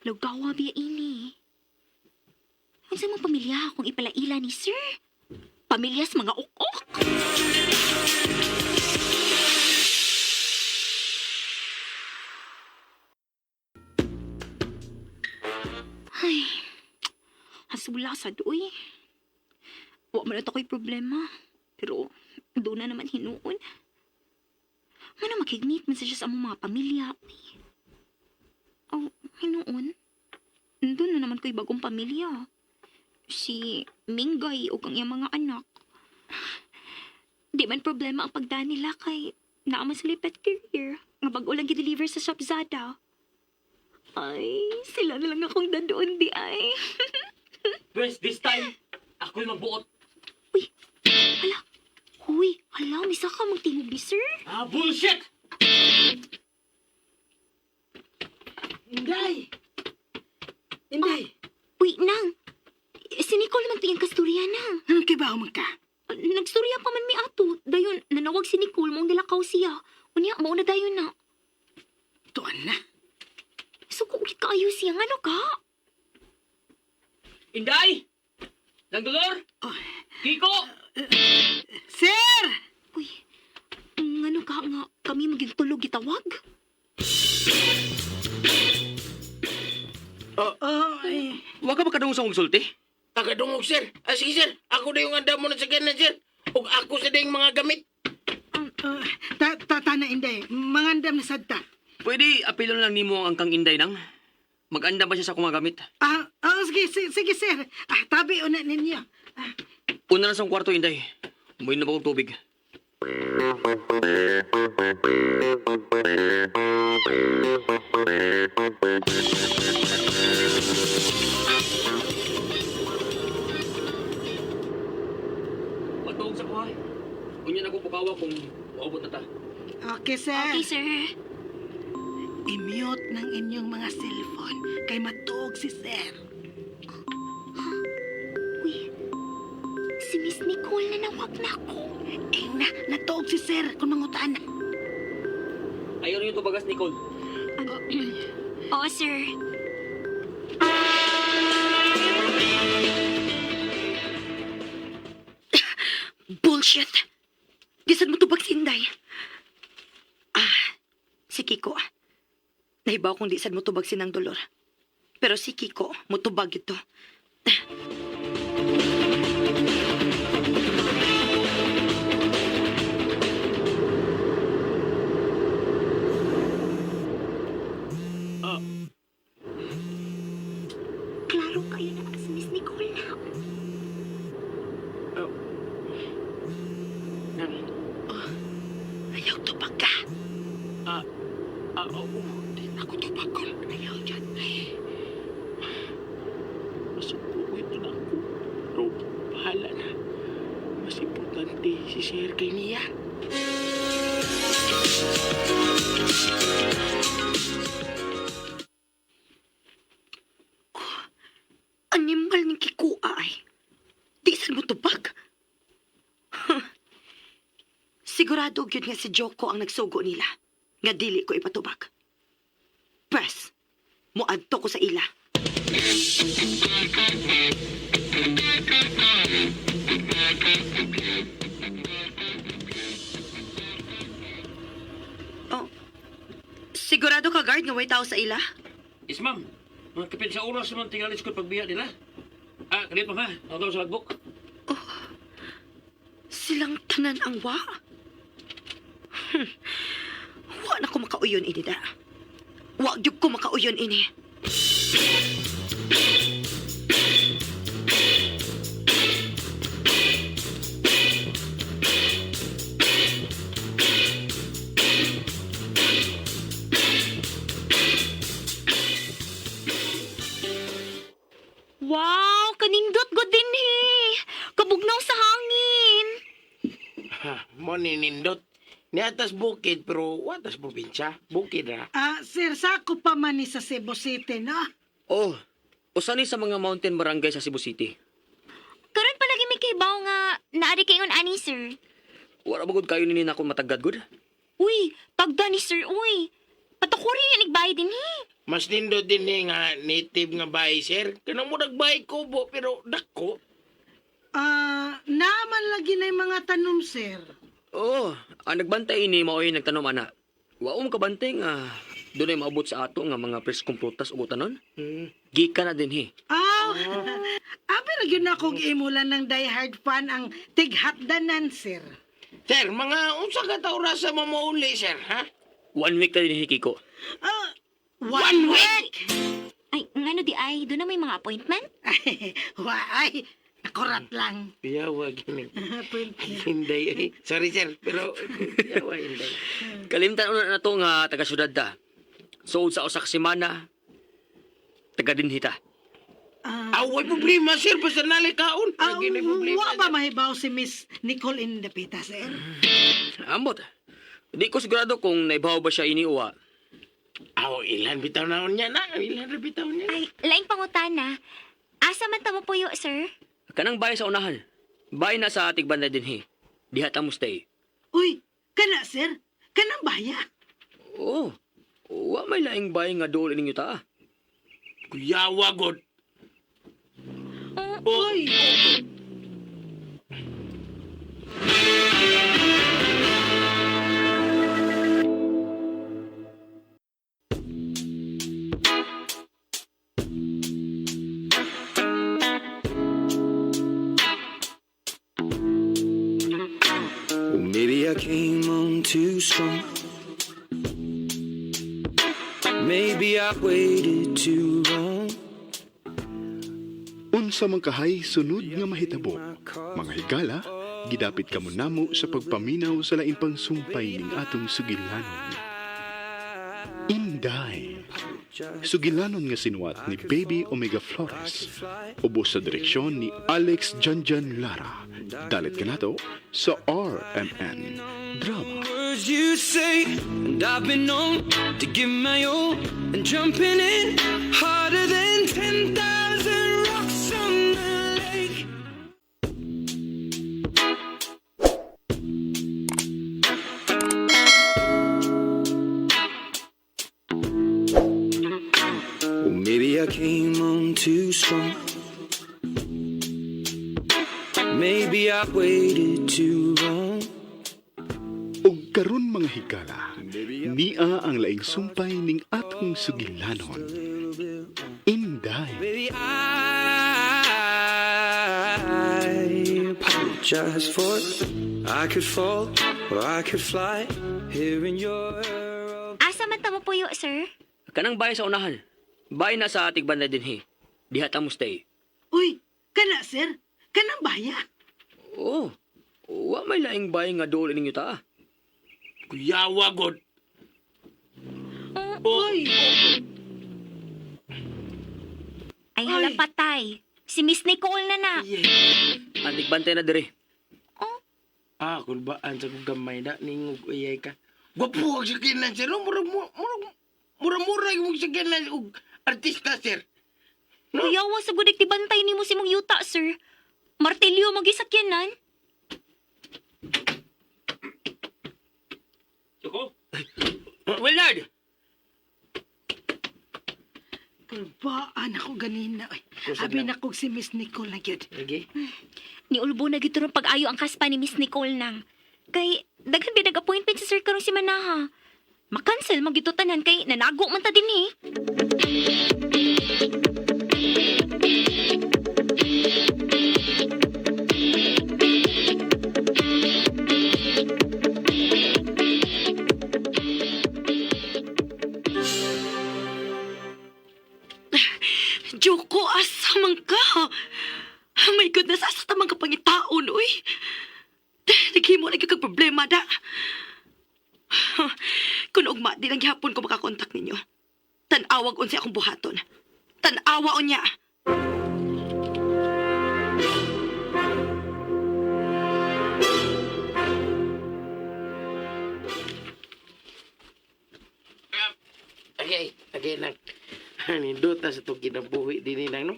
Lugawa biya ini. Unsa mga pamilya akong ipalaila ni sir? Pamilya sa mga ok-ok. Ay, hasula sad, uy. Wa man na ako'y problema. Pero, doon na naman hinuon. Ngano makigmit man sa siya sa among mga pamilya, uy. Oh, hinuon. Doon na naman ko'y bagong pamilya. Si Mingay o ang iyang mga anak. Di man problema ang pagdaan nila kay naaman sila pet carrier. Nga bago lang gideliver sa Shopzada. Ay, sila na lang akong dadoon di ay. Pwes, this time, ako'y magbuot. Uy, hala. Huy, hala, may saka magtingog ni sir. Ah, bullshit! Inday! Inday! Uy, nang. Si Nicole man tingin kasturya nang. Anong kibaw man ka? Nagstorya pa man mi ato. Dayon, nanawag si Nicole, maong nilakaw siya. Unya, mao na dayon na. Tuan na. Suko ulit kaayo siya. Ngano ka? Inday! Nang Dolor? Oh. Kiko! Sir! Uy, ngano ka nga kami maging tulog gitawag? Oh, ay. Huwag ka makadungog sa akong sulti. Tagadungog, sir. Ah, sige, sir. Ako na yung anda mo na sa ganan, sir. Ug ako sa ding mga gamit. Oh, ta ta ta na Inday. Mangandam na sad ta. Pwede apilon lang nimo ang kang Inday nang. Mag-anda ba siya sa akong mga gamit? Ah, oh, sige, sige, sige, sir. Ah, tabi una ninyo. Ah, Una na sa akong kwarto, Inday. Umuwi na ba akong tubig? Patuog sa kuha. Unya na ko pukawa kung maabot na ta. okay, sir. Okay, sir. I-mute ng inyong mga cellphone kay matuog si sir. Uy, si Miss Nicole nanawag na ako. Eh na, natuog si sir kung mangutaan na. Ayaw rin yung tubagas, Nicole. Oo, sir. Bullshit! Gisad mo tubag si Inday. Ah, si Kiko. Nahibaw kung di sad mo tubag si Nang Dolor. Pero si Kiko, mutubag ito. Klaro kayo na si Miss Nicole na. Ayaw tubag ka. Ah, oo. Di na ako tubakon. Ayaw dyan. Masuko ito na ako. Pero bahala na. Mas importante si sir kay niya. Animal ni Kiko ay. Di sad mo tubag. Sigurado gyud nga si Joko ang nagsugo nila. Nga dili ko ipatubag. Pres, muadto ko sa ila. Oh, sigurado ka, guard, nga way tao sa ila? Yes, ma'am. Mga kapit sa oras naman tingalis ko pagbiya nila. Ah, kalit, ma'am, ha? Ako daw sa logbook. Silang tanan ang wa. Wa na ko makauyon ini da. Wa gyud ko makauyon ini. Wow, kanindot ko din eh. Kabugnaw sa hangin. Ha, mo ni nindot. Niatas bukid pero watas probinsya. Bukid ra. Ah, sir, sako pa man ni sa Cebu City, no? Oh, usa ni sa mga mountain barangay sa Cebu City. Karon palagi may kibaw nga Naari kayon ani, sir. Wala ba gud kayo nini na ako matagad gud? Uy, tagda ni sir, uy. Patukuri yan igbay din, he. Mas nindo din eh nga native nga bahay, sir. Kanang murag bahay kubo, pero dako. Ah, naaman lagi na yung mga tanom, sir. Oo, ang nagbantay ini mao'y nagtanom ana. Wa mo kabantay nga dunay maabot sa ato nga mga preskong prutas ug utanon. Gikan na din he. Aw, abi ra gyud na akong imulan ng diehard fan ang tighatdanan, sir. Sir, mga unsa ka taura sa mamauli, sir, ha? One week na din he, Kiko. Ah, one week? Ay, ngano di ay, doon na may mga appointment? Ay, wa, ay, nakurat lang. Yawa, gini. Appointment. Hinday, eh. Sorry, sir, pero yawa, hinday. Kalimtan una na to nga taga syudad ta. So sa usa ka semana taga dinhi ta. Ah, way problema, sir. Basta nalikaon. Ah, Lagi na problema. wa ba mahibaw si Miss Nicole Indapita, sir? Ambot. Di ko sigurado kung naibaw ba siya ini uwa. Aw, ilan bitaw na niya na. Ilan ra bitaw niya. Ay, laing pangutana. Asa man ta mo puyo, sir? Kanang bahay sa unahan. Bahay na sa tigbanda dinhi. Diha ta mo stay. Uy, kana, sir? Kanang baya? Oo. Wa may laing bahay nga dool ining yuta. Kuyawa, god. Uy! Well, maybe I came on too strong. Maybe I waited too long. Unsa man kahay sunod nga mahitabo. Mga higala, gidapit kamo namo sa pagpaminaw sa lain pang sumpay ning atong sugilanon. Inday. Sugilanon nga sinuwat ni Baby Omega Flores. Ubos sa direksyon ni Alex Janjan Lara. Dalit kanato sa RMN Drama. Words you say, and I've been known to give my all and jumping in harder than 10,000 rocks on the lake. Well, maybe I came on too strong. Maybe I waited too long. Og karon mga higala, nia ang laing sumpay ning atong sugilanon. Inday. Baby, I apologize for I could fall or I could fly here in your Asa man ta mo puyo, sir? Kanang bahay sa unahan. Bahay na sa tigbanda dinhi. Diha ta mo stay. Uy, kana, sir? Kanang baya? Oo. Wa may laing bahay nga dool ining yuta. Kuyawa, god. Uy! Ay, hala Ay. patay. Si Miss Nicole na na. Ang tigbantay na dire. Oh, Ah, kulbaan sa kong gamay na ningog uyay ka. Gwapo ang sakinan, sir. No, Murag, murag, murag, murag mong sakinan og artista, sir. no? Kuyawa sa gudik ti bantay nimo si mong yuta, sir. Martilyo magisakyanan. Willard! Kulbaan ako ganina. Uy, Kusog abi na. na kog si Miss Nicole na gyud. Lagi. Niulbo na gito pag-ayo ang kaspa ni Miss Nicole nang. Kay daghan ba nag-appointment si sir karong si Manaha. Makancel magito tanan kay nanago man ta din eh. Joko, asa man ka? Oh my goodness, asa ta man ka pangitaon, uy? Naghimo lagi kag problema da. Kun ugma, di lang gihapon ko makakontak ninyo. Tan-awag unsay akong buhaton. Tan-awa unya. Okay, okay nang. Nindota sa itong kinabuhi din nang, no?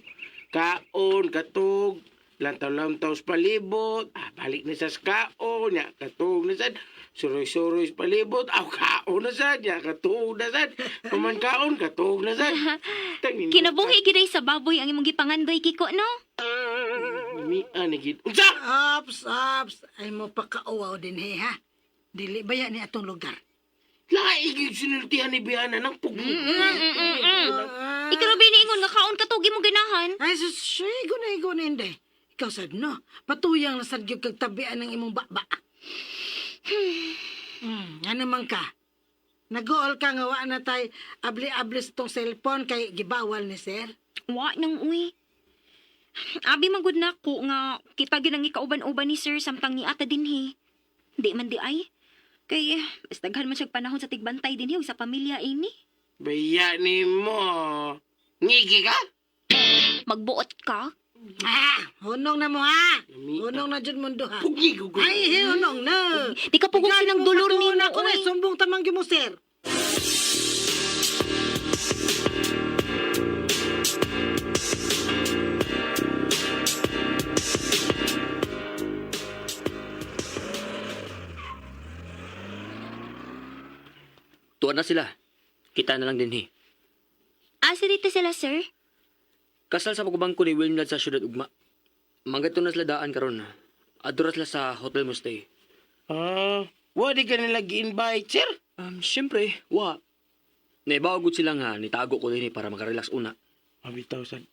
Kaon, katog, Lantaw-lantaw sa palibot. Ah, balik na sa kaon. Nya, katuog na sad. Suroy-suroy sa palibot. Aw, kaon na sad. Nya, katuog na sad. Kuman kaon, katuog na sad. Tangin- Kinabuhi gid ay sa baboy ang imong gipangandoy, Kiko, no? Mia ni gid. Unsa? Ops, ops. Ay mo pakauaw din he, ha? Dili ba yan ni atong lugar? Lahi gyud sinultihan ni Biana ng pugno. Ah. Ikaw ra biniingon nga kaon katugi mo ganahan. Ay, sus, igo na, igo na, Inday. Ikaw sad, no? Patuyang na sad gyud kag tabian ng imong baba. Ano man ka? Nag-uol ka nga wa na tay abli-abli sa tong cellphone kay gibawal ni sir. Wa nang uy. Abi man gud nako nga kita gyud ang ikauban-uban ni sir samtang ni ata dinhi. Di man di ay. Kay mas daghan man siyang panahon sa tigbantay dinhi ug sa pamilya ini. Baya ni mo. Ngigi ka? Magbuot ka. Ah, hunong na mo ha. Lami- Hunong na jud mundo ha. Pugni ko. Ay, hunong na. Di ka pugong sinang dolor ni nimo Ako na uy. sumbong tamang gyud mo sir. Tuwa na sila. Kita na lang din he. Asa dito sila, sir? Kasal sa pagbangko ni Wilnad sa syudad Ugma. Manggato na sila daan karon. Adura sila sa hotel mo stay. Ah, wa di ka nila gi-invite, sir? Siyempre, wa. Naibaw gud sila nga nitago ko din eh para makarelax una. Abitaw sad.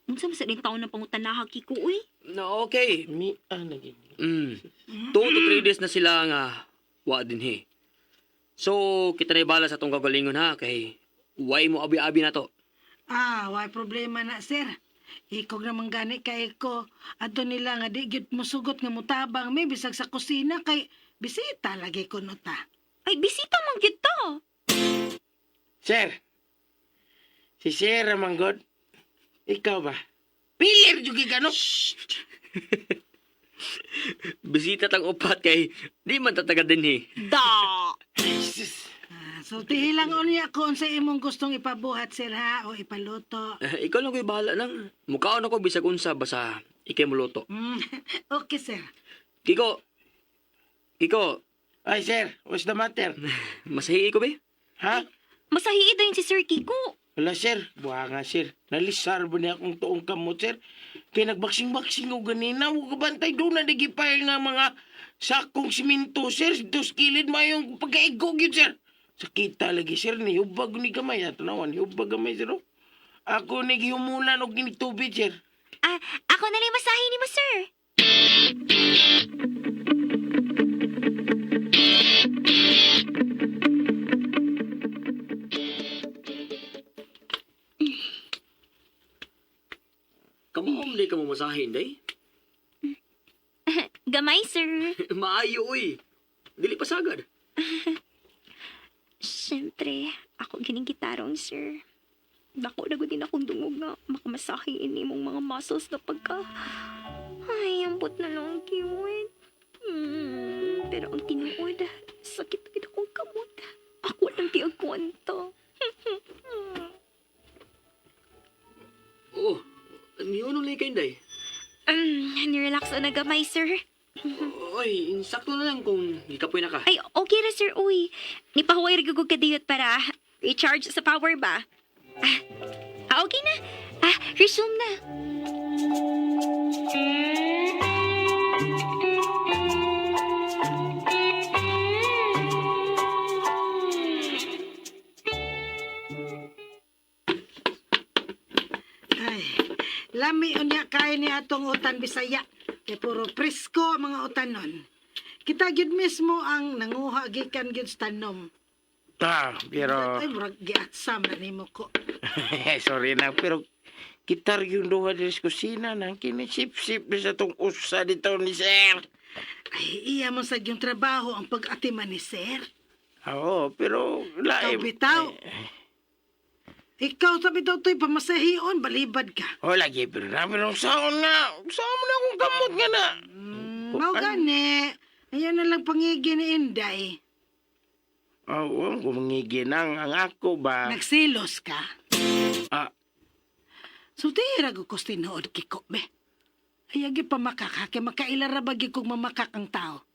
Unsa man sa ding taon ng pangutanaha Kiko uy? No, okay. Mia na gid. 2 to 3 days na sila nga wa din he. So, kita na bala sa tong kagalingon ha kay way mo abi-abi na to. Ah, why problema na sir. Ikog naman gani kay ko. Adto nila nga di gyud musugot nga mutabang may bisag sa kusina kay bisita lagi ko no ta. Ay bisita man gyud ta. Sir. Si Sir Manggod. Ikaw ba? Pilir jud ka no? Bisita tang upat kay di man tataga din he. Da. Jesus. Ah, so tihilang unya ko unsa imong gustong ipabuhat sir ha o ipaluto. Eh, ikaw lang ko'y bahala nang. Mukhaon ako bisag unsa basta ikay muluto. Okay sir. Kiko. Kiko, Ay, sir, what's the matter? masahi ko be? Ha? Masahi dayon si Sir Kiko. Wala, sir. Buha nga, sir. Nalisar ba niya akong tuong kamot, sir? Kaya nagbaksing-baksing ko ganina. Huwag ka bantay doon na nagipile nga mga sakong siminto, sir. Dos kilid mayong pagkaigog yun, sir. Sakita lagi, sir. Nihubag ni gamay. Ato naman, nihubag gamay, sir. Oh. Ako nagihumulan og ginitubid, sir. Ah, ako na lang masahi nimo, sir. Kamuom di ka mo masahin, day. Gamay, sir. Maayo, uy. Dili pa sagad. Siyempre, ako gining gitarong, sir. Dako na gud din akong dungog nga makamasahe ini mong mga muscles na pagka. Ay, ambot na lang ang cute. Pero ang tinuod, sakit na gid akong kamot. Ako lang di ang kwento. Oh, niunong lay kay day. Nirelax na gamay, sir. Oy, insakto na lang kung gikapoy na ka. Ay, okay ra, sir. Uy, nipahuway ra gud kadiyot para recharge sa power ba? Ah, okay na. Ah, resume na. Ay, lami unya kay ni atong utan Bisaya. Kay puro presko ang mga utan nun. Kita gyud mismo ang nanguha gikan gyud sa tanom. Ah, pero... Ay, murag giatsam na nimo ko. Sorry na, pero kitar yung duha diri sa kusina nang kinisip-sip ni sa tong usa dito ni sir. Ay, iya mo sa yung trabaho ang pag-atiman ni sir. Oo, pero Ikaw laim. bitaw. Ikaw sabi daw to'y pamasahion, balibad ka. Oh, lagi pero namin ang saon nga. Saon na akong kamot nga na. Mao gani. Ayun na lang pangigi ni Inday. Oo, oh, kumangigi nang ang ako ba. Nagsilos ka. Ah. So, tira ko tinuod kiko, be. Ay, agi pamakak ha, kay makaila ra ba gyud kung mamakak ang tao.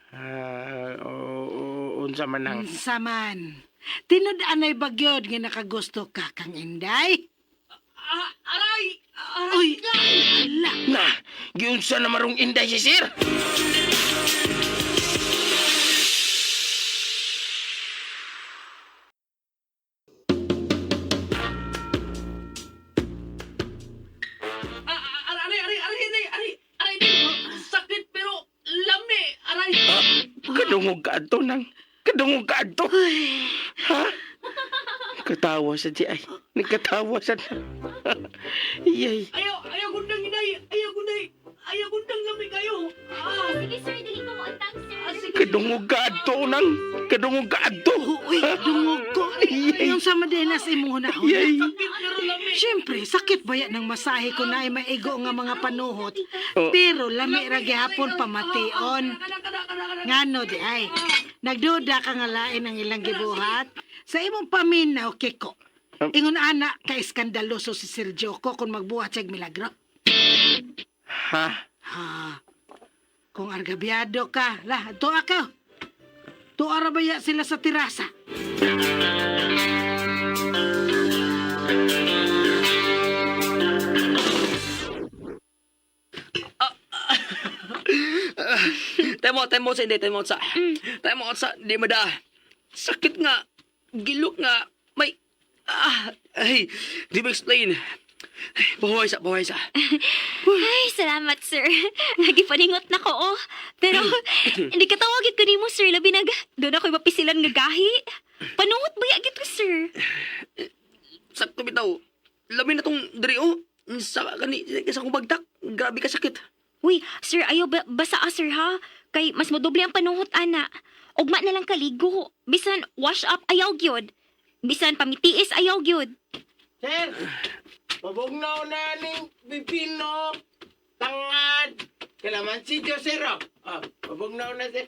Ah, o, unsa man ang Unsa man. Tinud-anay bagyod nga nakagusto ka kang Inday. Aray! Uy, ala. Na, giunsa na marong Inday si sir. Aray, aray, aray, aray, aray, aray, sakit pero lami, aray. Kadungog ka adto nang. Kadungog ka adto. Ha? Katawa sa di ay. Nagkatawa sa na. Iyay. Ayaw, ayaw gundang inay, ayaw gunday, ayaw gundang lami kayo. Ah, Sige, sir. Dili ko mo utang, sir. Kadungog ka adto nang. Kadungog ka adto. Uy, dungog ko. Iyay. Yung sa madenas imong hunahon. Iyay. Sakit pero lami. Siyempre, sakit ba yan ng masahe ko na ay maigo nga mga panuhot. Oh. Pero lami ra gihapon pamation. Ngano di ay. Nagduda ka nga lain ang ilang gibuhat. Sa imong paminaw, Kiko. Ingon ana ka iskandaloso si Sir Joko kung magbuhat siya'g milagro. Ha? Ha. Kung argabyado ka, lah, tuwa ka. Tuwa ra ba ya sila sa terasa? Time out, time out sa hindi, time out sa. Time out sa, di mada. Sakit nga, gilok nga, may, ay, di ba explain? Ay, Bahuay sa, bahuay sa. Ay, salamat, sir. Nagipaningot na ko, oh. Pero, hindi ka tawagit ko nimo, sir. Labi nag, doon ako'y mapisilan nga gahi. Panuhot ba ya ko, sir? Sakto bitaw. Labi na tong diri oh. Sa kani sa akong bagtak. Grabe ka sakit. Uy, sir, ayaw ba, basa ah, sir, ha? Kay mas madoble ang panuhot, ana. Ugma na lang kaligo. Bisan wash up, ayaw gyud. Bisan pamitiis, ayaw gyud. Sir, pabugnaw na ning pipino, tangad, kalamansi Diyos, sir. Oh. Ah, pabugnaw na, sir.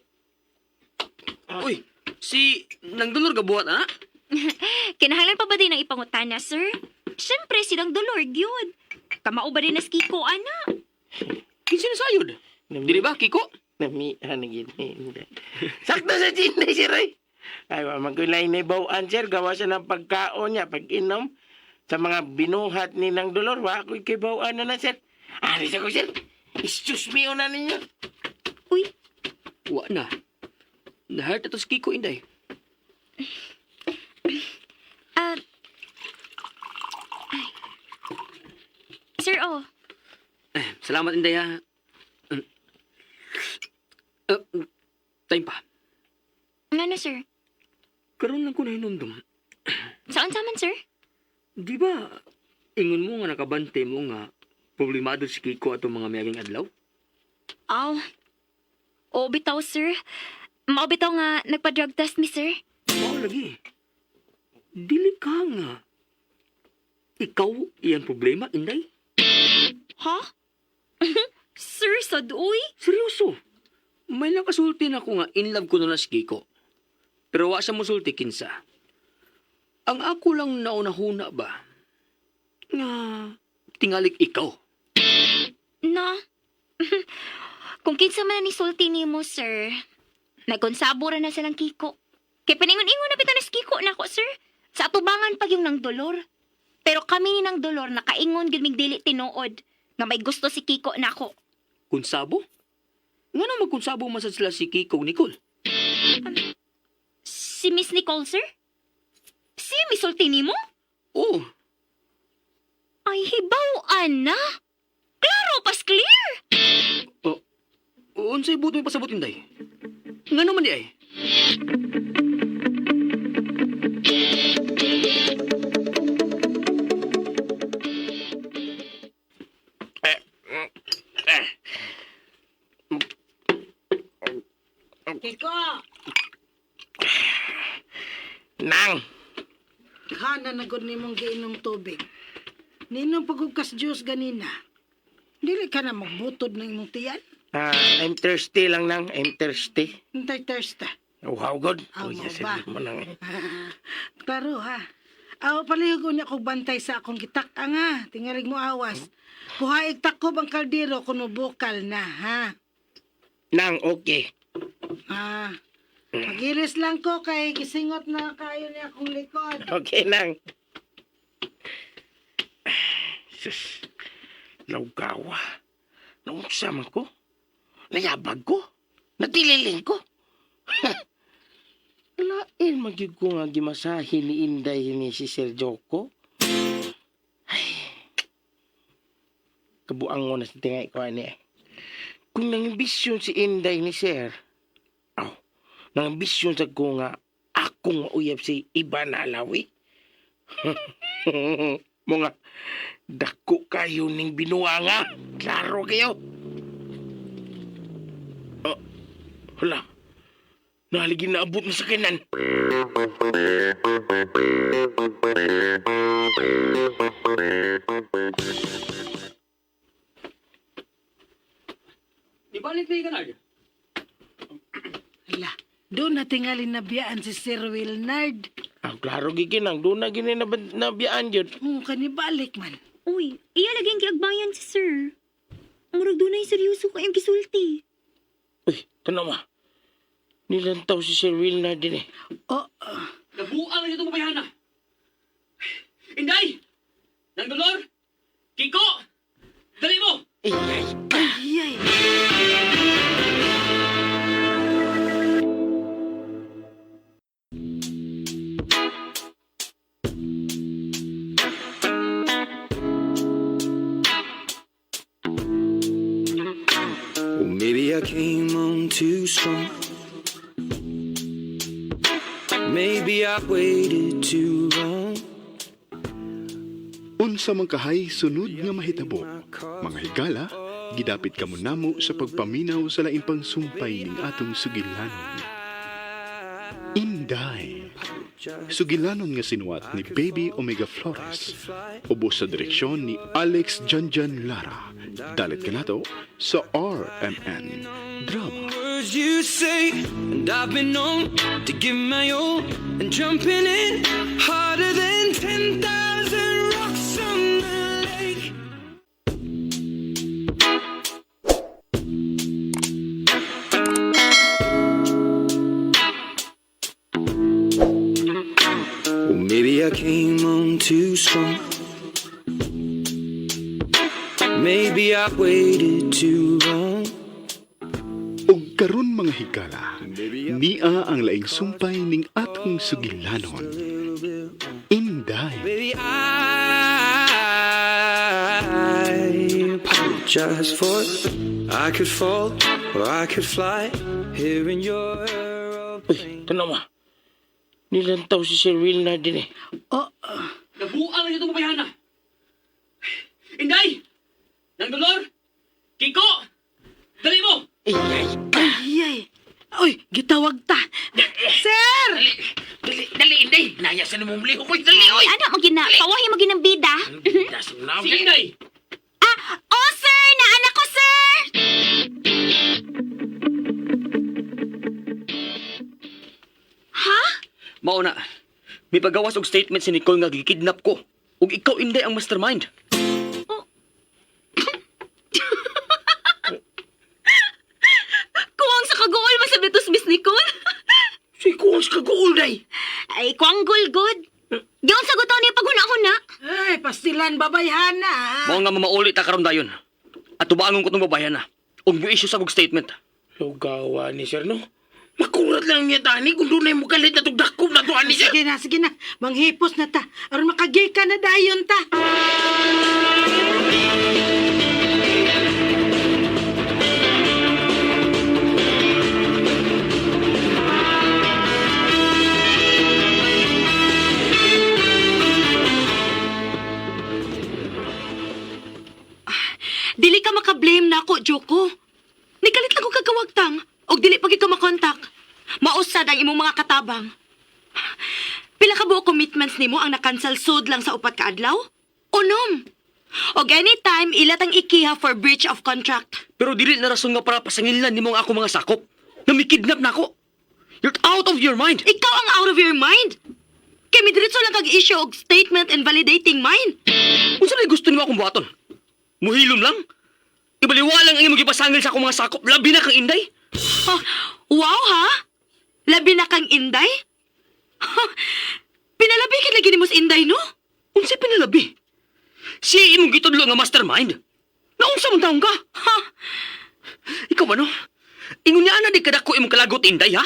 Uy, si nang dolor ka buhat ha? Kinahanglan pa ba din ang ipangutana, sir? Siyempre, silang dolor gyud. Kamao ba din na si Kiko, ana? Kinsa na sayod? Dili ba Kiko? Namian na gini. Sakto sa chinay, sir. Ay, ay wa man ko'y lain ni bawaan, sir. Gawa siya ng pagkaon niya, pag-inom. Sa mga binuhat ni ng dolor, wa ako'y kay bawaan na na, sir. Aris ako, sir. Excuse me, una ninyo. Uy, Wa na. Nahurt ato si Kiko inday. ay. Sir, oh. Eh, salamat inday ha. Mm. Time pa. Ngano, sir? Karon lang ko nahinumdum. Saan sa man, sir? Di ba ingon mo nga nakabante mo nga problemado si Kiko atong mga miaging adlaw? Aw. Oo, bitaw, sir. Mao bitaw nga nagpa-drug test mi, sir. Mao lagi. Dili ka nga. Ikaw iyang problema, Inday? Ha? Sir, sad, uy. Seryoso. May nakasulti na ko nga in love ko na si Kiko. Pero wa siya mosulti kinsa. Ang ako lang naunahuna ba? Nga tingalik ikaw. Na. Kung kinsa man na ni sulti nimo, sir. Nagkonsabo ra na silang Kiko. Kay paningon-ingon na bitaw ni si Kiko nako, sir. Sa atubangan pag yung nang dolor. Pero kami ni nang dolor nakaingon gid mig dili tinuod nga may gusto si Kiko nako. Kunsabo? Nga na magkunsabo man sad sila si Kiko ug Nicole. Si Miss Nicole, sir? Si Miss sulti nimo? Oo, Ay, hibaw na. Klaro, pas clear. Oh, unsay buot mo pasabot inday? Nga naman di ay? Kiko, Nang! kana na gud nimong giinom tubig. Ninom pagugkas juice ganina. Dili ka na magbutod ng imong tiyan. Ah, I'm thirsty lang, nang. I'm thirsty. Hintay thirst ah. Wow, God. Ah, Oh, yes, mo ba? sir. Mo nang. Klaro ha. Aw, palihog unya kog bantay sa akong gitak-a nga. Tingalig mo awas. Kuhaig takob ang kaldero kung mobukal na, ha? Nang, okay. Ah, magilis lang ko kay gisingot na kayo niya akong likod. Okay, Nang. Sus, laugawa. Naunsa man ko. Nayabag ko. Natililing ko. Lain magyud ko nga gimasahe ni Inday ni si Sir Joko. Ay, kabuang mo na sa tingay ko ani. Eh. Kung nangambisyon si Inday ni Sir, aw, nangambisyon sa ko nga akong mauyab si Ivan Alawi. Mga dako kayo ning binuha nga. Klaro kayo. Oh, hala. Nahaligi na abot na sa kinan. Di balik na Ganard. Ala, doon na tingali nabiyaan si Sir Wilnard. Ah, klaro giginang. Doon na gini na, nabiyaan yun. Kanibalik man. Uy, iya lagi ang giagbayan si sir. Murag dunay seryoso kayong gisulti. Uy, tanaw ma. Nilantaw si Sir Will na din eh. Oh, Nabuang na itong babayhana. Inday! Nang Dolor! Kiko! Dali mo! Ay, ay, ay, ay. Well, maybe I came on too strong. Maybe I waited too long. Unsa man kahay sunod nga mahitabo, mga higala, gidapit kamo namo sa pagpaminaw sa laing pangsumpay ning atong sugilanon. Inday. Sugilanon nga sinuwat ni Baby Omega Flores. Ubos sa direksyon ni Alex Janjan Lara. Dalit kanato sa RMN Drama. Words you say, and I've been known to give my all, and jumping in harder than 10,000 rocks on the lake. Well, maybe I came on too strong. Maybe I waited too long. Ug karon mga higala, nia ang laing sumpay ning atong sugilanon. Inday. Baby, I apologize for it. I could fall or I could fly here in your Uy, tanaw ma. Nilantaw si Sir Will na din eh. Oh, Nabuang na itong babayhana. Inday! Nang Dolor! Kiko! Dali mo! Ay, ay, ay, ay. Uy, gitawag ta. Sir! dali, dali, Inday. Naya sa namong lihok. Uy, dali, Ay, uy. ano mo gina? Pawahi mo ginang bida. Nasa na, Si Inday! Ah, oh sir, naanak ko sir. Ha? Mao na. May pagawas og statement si Nicole nga gikidnap ko. Ug ikaw Inday ang mastermind. Kuwang sa kaguol man sa Betos Miss Nicole. Si Kuwas kaguol, day. Ay, kuwang gulgod. Giyon sa guto niya paghuna-huna. Ay, pastilan babayhana. Mao nga mamauli ta karon dayon. At tubaangon ko tong babayan na. Ug mo-issue sa kog statement. Lugawa ni sir, no? Makurat lang niya tani kung doon ay mukalit na tugdakop na to, ani sir. Sige na, sige na. Manghipos na ta. Aron makagay ka na dayon ta. Dili ka makablame na ako, Joko. Nikalit lang ko kagawagtang og dili pagi ka makontak. Mausad ang imong mga katabang. Pila ka buok commitments nimo ang nakansel sud lang sa upat ka adlaw? Unom. Og anytime ilatang ikiha for breach of contract. Pero dili na rason nga para pasangilan nimo ang ako mga sakop. Na mikidnap na ako. You're out of your mind. Ikaw ang out of your mind. Kay midiretso lang kag issue og statement invalidating mine. Unsa lay gusto nimo akong buhaton? Muhilom lang? Ibaliwa lang ang imong gipasangil sa akong mga sakop, labi na kang Inday. Ha, wow ha? Labi na kang Inday? Ha, pinalabi kid lagi nimo sa Inday, no? Unsa pinalabi? Siya imong gitudlo nga mastermind. Naunsa man taong ka? Ha, Ikaw ba no? Ingon niya ana di kadako imong kalagot Inday ha?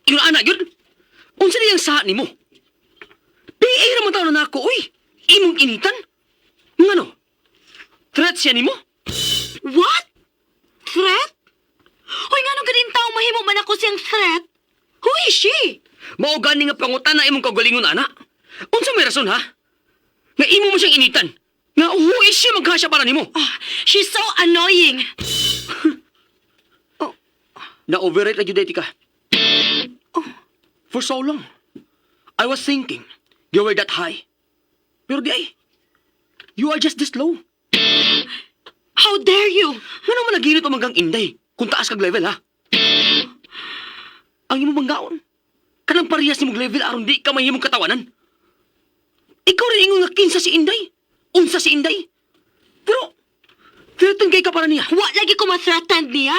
Ingon ana gyud. Unsa di ang saha nimo? PA ra man taon na nako oy. Imong initan? Ngano? Threat siya nimo? What? Threat? Hoy, nga nung ganin tao mahimo man ako siyang threat? Who is she? Mao gani nga pangutan na imong kaugalingon ana. Unsa may rason ha? Nga imo mo siyang initan. Nga who is she maghasya para nimo? Ah, she's so annoying. Na overrate na jud ka. For so long, I was thinking you were that high. Pero di ay, you are just this low. How dare you? Ngano man naginit ang manggang Inday kung taas kag level ha? Ang imong manggaon. Kanang parehas nimong level aron di ka mahimong katawanan. Ikaw rin ingon nga kinsa si Inday. Unsa si Inday. Pero threaten kay ka para niya. Wa lagi ko ma-threatened niya.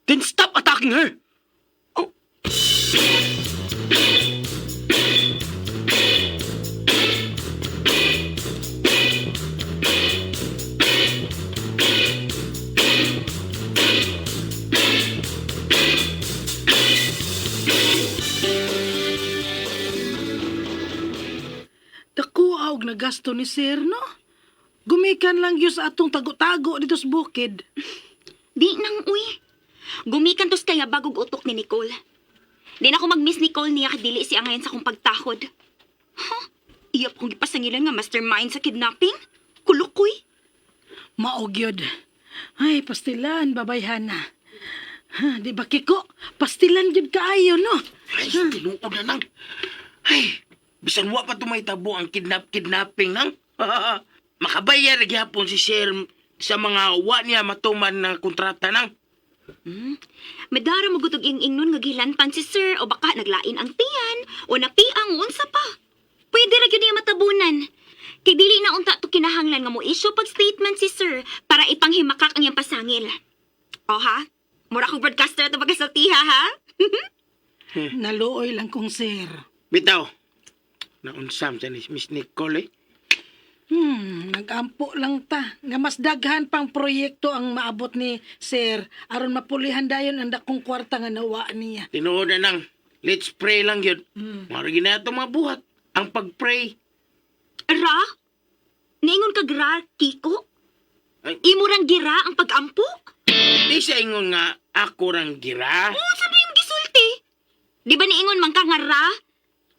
Then stop attacking her. Oh. Dako og nagasto ni sir, no? Gumikan lang yun sa atong tago-tago dito sa bukid. Di nang uy. Gumikan tos kaya bagog utok ni Nicole. Di na ako mag-miss Nicole niya kadili siya ngayon sa akong pagtahod. Huh? Iyap kong gipasangilan nga mastermind sa kidnapping? Kulukoy. Maog yun. Ay, pastilan, babayhana. Ha, di ba, Kiko? Pastilan yun kaayo, no? Ay, tinuod na nang. Ay, bisan wa pa tumaytabo ang kidnap-kidnapping nang. Makabayar gyapon si Sir sa mga wa niya matuman na kontrata nang. Madara mo gutog ing ingnon nga gilantan si sir o baka naglain ang tiyan o napiang unsa pa. Pwede ra gyud niya matabunan. Kay dili na unta to kinahanglan nga mo issue pag statement si sir para ipanghimakak ang iyang pasangil. O ha? Mura kong broadcaster ato pagkasultiha ha? Naluoy lang kong sir. Bitaw. Naunsam sa ni Miss Nicole eh. Nagampo lang ta. Nga mas daghan pang proyekto ang maabot ni sir aron mapulihan dayon ang dakong kwarta nga nawa niya. Tinuod na nang. Let's pray lang yun. Mm. Mga na ito mga buhat. Ang pag-pray. Ra? Niingon ka gra, Kiko? Ay. Imo rang gira ang pagampo? Di sa ingon nga ako rang gira. Oo, sabi yung gisulti. Di ba niingon man ka nga ra?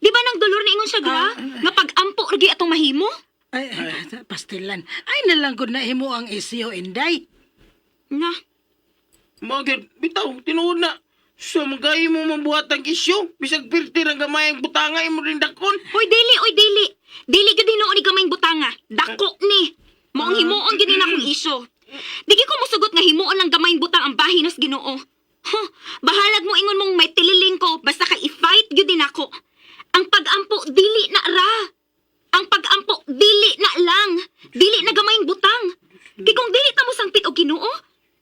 Di ba nang dolor niingon siya gra? Nga pagampo ragi atong mahimo? Ay, ay, pastilan. Ay, nalang gud na himo ang isyo, Inday. Na, Mga bitaw, tinuod na. Sa mga mo mabuhat ang isyu. Bisag pirti ang gamay ang butanga imo rin dakon. Hoy, dili, oy, dili. Dili gyud hinuon ni gamayng butanga. Dako ni. Maong himuon gyud ni na akong isyo. Digi ko mosugot nga himuon lang gamayng butang ang bahin nas Ginoo. Huh, bahalag mo ingon mong may tililing ko basta kay i-fight gyud din ako. Ang pagampo dili na ra. Ang pagampo dili na lang. Dili na gamayng butang. Kay kung dili ta mo sangpit og Ginoo,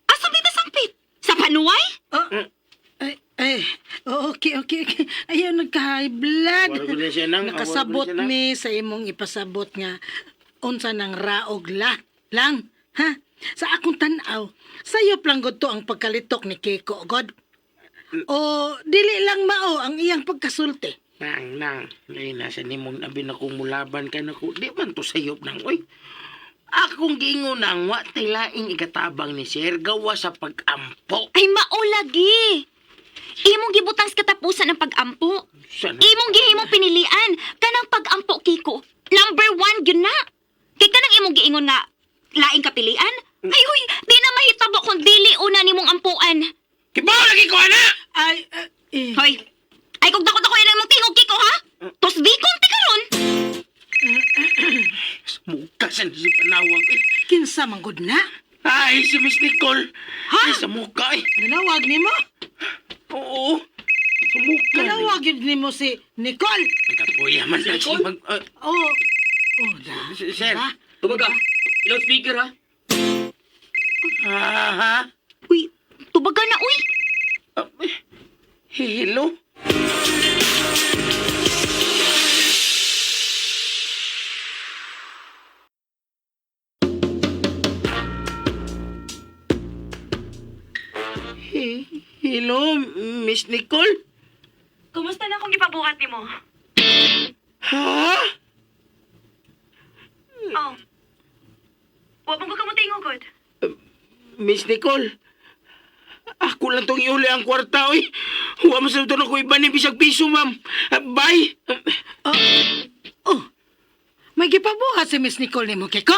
asa di ta sangpit? Sa panuway? Ay, ay, oh, okay, okay, okay. Ayaw, nagka-high blood. Wala ko na siya nang, Nakasabot wala ko na siya nang. mi sa imong ipasabot nga unsa nang raog la lang, ha? Sa akong tan-aw, sayop lang gud to ang pagkalitok ni Kiko, God. O dili lang mao ang iyang pagkasulti. Nang, nang. Ay, nasa nimong abi na kung mulaban ka na ko. Di man to sayop nang, oy. Akong giingon nang wa tay laing ikatabang ni Sir gawa sa pag-ampo. Ay mao lagi. Imong gibutang sa katapusan ang pagampo. Sana. Imong gihimong pinilian kanang pagampo Kiko. Number one gyud na. Kay kanang imong giingon nga laing kapilian. Ay huy, di na mahitabo kung dili una nimong ampuan. Kibaw lagi ko ana. Ay, eh, Hoy. Ay kung dako dako ilang imong tingog Kiko ha. Tos di konti karon. Muka sa si panawag eh. kinsa man gud na? Ay, si Miss Nicole. Ha? Ay, sa muka eh. Nanawag nimo? Oo. Sumuka. Kanawag yun nimo si Nicole. Nagkapuya man na siya mag... Oh, oh, da. Sir. Diba? Tubaga. Loudspeaker ha. Ha, ha? Uy, tubaga na uy. Hello? Hello, Miss Nicole? Kumusta na akong gipabuhat nimo? Ha? Oh. Wa man ko kamutingog gud. Miss Nicole, ako lang tong iuli ang kwarta, oy. Huwag mo sa ito na ko iba ni bisag piso, ma'am. Bye! Oh, may gipabuhat si Miss Nicole nimo, Kiko.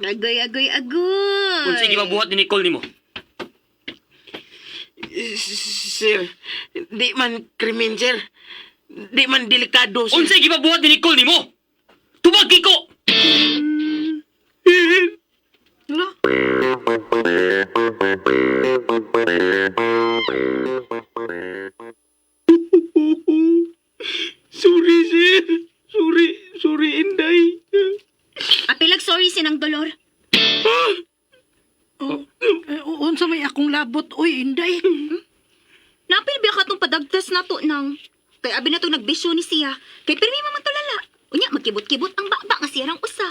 Agoy, agoy, agoy. Unsa gipabuhat ni Nicole nimo? Sir, di man krimen, sir. Di man delikado, sir. Unsa gipabuhat ni Nicole nimo? Tubag Kiko. Lo? Sorry, sir. Sorry, sorry, Inday. Apilag sorry sinang dolor. Oh, eh, unsa may akong labot, uy, Inday. Napil biya ka tong padagtas na to nang. Kay abi na tong nagbisyo ni siya. Kay pirmi man tulala. Unya magkibot-kibot ang baba nga siyang usa.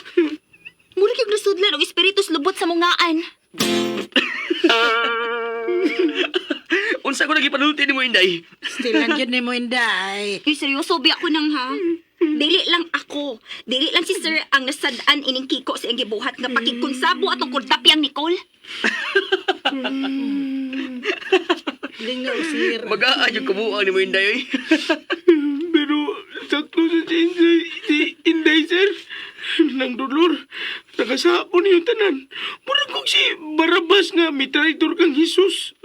Mura kay nasudlan og espiritus lubot sa mungaan. Unsa ko nagipanulti nimo Inday? Still yun nimo, Inday. Uy, seryoso biya ko nang ha. Dili lang ako. Dili lang si sir ang nasad-an ining Kiko sa iyang gibuhat nga pakigkonsabo atong kordapyang Nicole. Lingaw, sir. Magaa yung kabuang nimo Inday oy. Pero, sakto sa si Inday, si Inday, sir. Nang dolor, nakasapon yung tanan. Murag kong si Barabas nga, may traitor kang Jesus.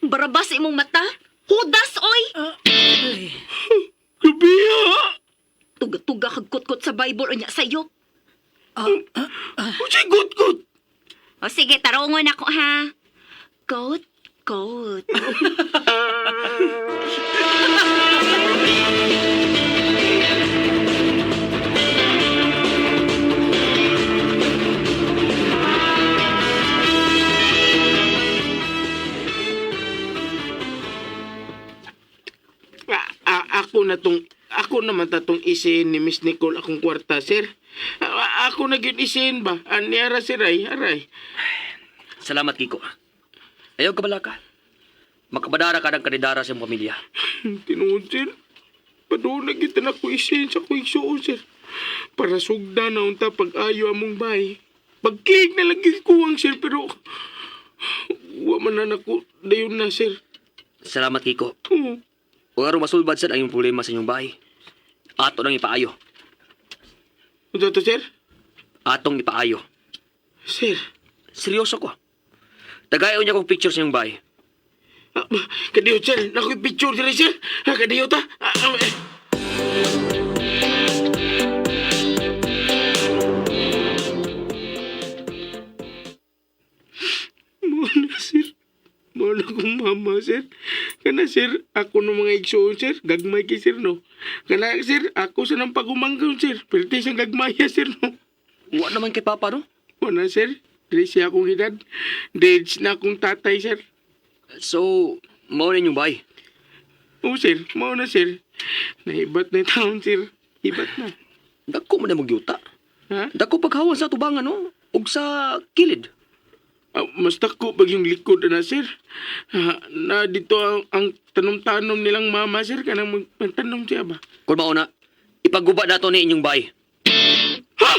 Barabas sa imong mata. Hudas oy. Ay, Grabe, ha? Tuga-tuga kag kutkot sa Bible unya sayo. Unsay gut-gut? O sige, tarongon ako ha. Goat, goat. Ako na tong ako naman tatong isin ni Miss Nicole akong kwarta, sir. Ako na gyud isin ba? Ani ara sir ay, aray. Salamat Kiko. Ayaw ka balaka. Makabadara ka ng kanidara sa imong pamilya. Tinuod, sir. Padung na gyud na ko isin sa akong igsuon, sir. Para sugda na unta pag-ayo among bay. Pag-click na lang gyud kuwang, sir, pero wa man na nako dayon na, sir. Salamat Kiko. Oo. Ug aron masulbad sad ang imong problema sa inyong bahay. Ato nang ipaayo. Unsa to, sir? Atong ipaayo. Sir. Seryoso ko. Tagayon niya kong picture sa inyong bahay. Kadiyo, sir. Nakoy picture diri, sir. Kadiyo ta. Ah, ah, eh. Mo na, sir. Mo na kong mama, sir. Kana, sir, ako no mga igsoon, sir. Gagmay kay sir, no. Kana, sir, ako sa nang pagumanggaw, sir. Pero siyang gagmaya, sir, no. Wa naman kay Papa, no? Mo na, sir. Dili siya akong edad. Dage na akong tatay, sir. So, mao na inyong bahay. Oo, sir. Mao na, sir. Naibat na yung taon, sir. Ibat na. Dako man na magyuta. Ha? Dako paghawan sa tubangan, no? Ug sa kilid. Mas dako pag yung likod na, sir. Na dito ang tanom-tanom nilang mama, sir. Kanang magtanom siya ba? Kung mao na, ipaguba na to ni inyong bahay. Ha?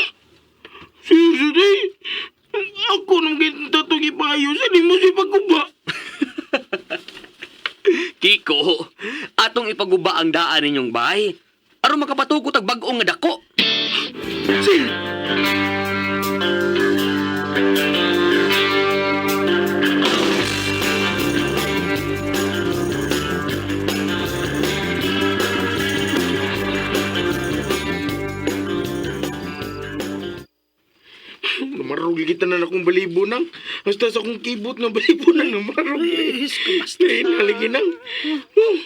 Sir, sir, eh. Ako nang kita itong ipayo, sir. Di mo siya pagkuba. Kiko, atong ipaguba ang daan ninyong bahay. Aron makapatugot ang bag-o nga dako. Sir! Namarugil kita. tanan akong balibo nang. Hasta sa akong kibot nga balibo nang namarog. Ay, ko basta. Ay, nalagi nang. Oh,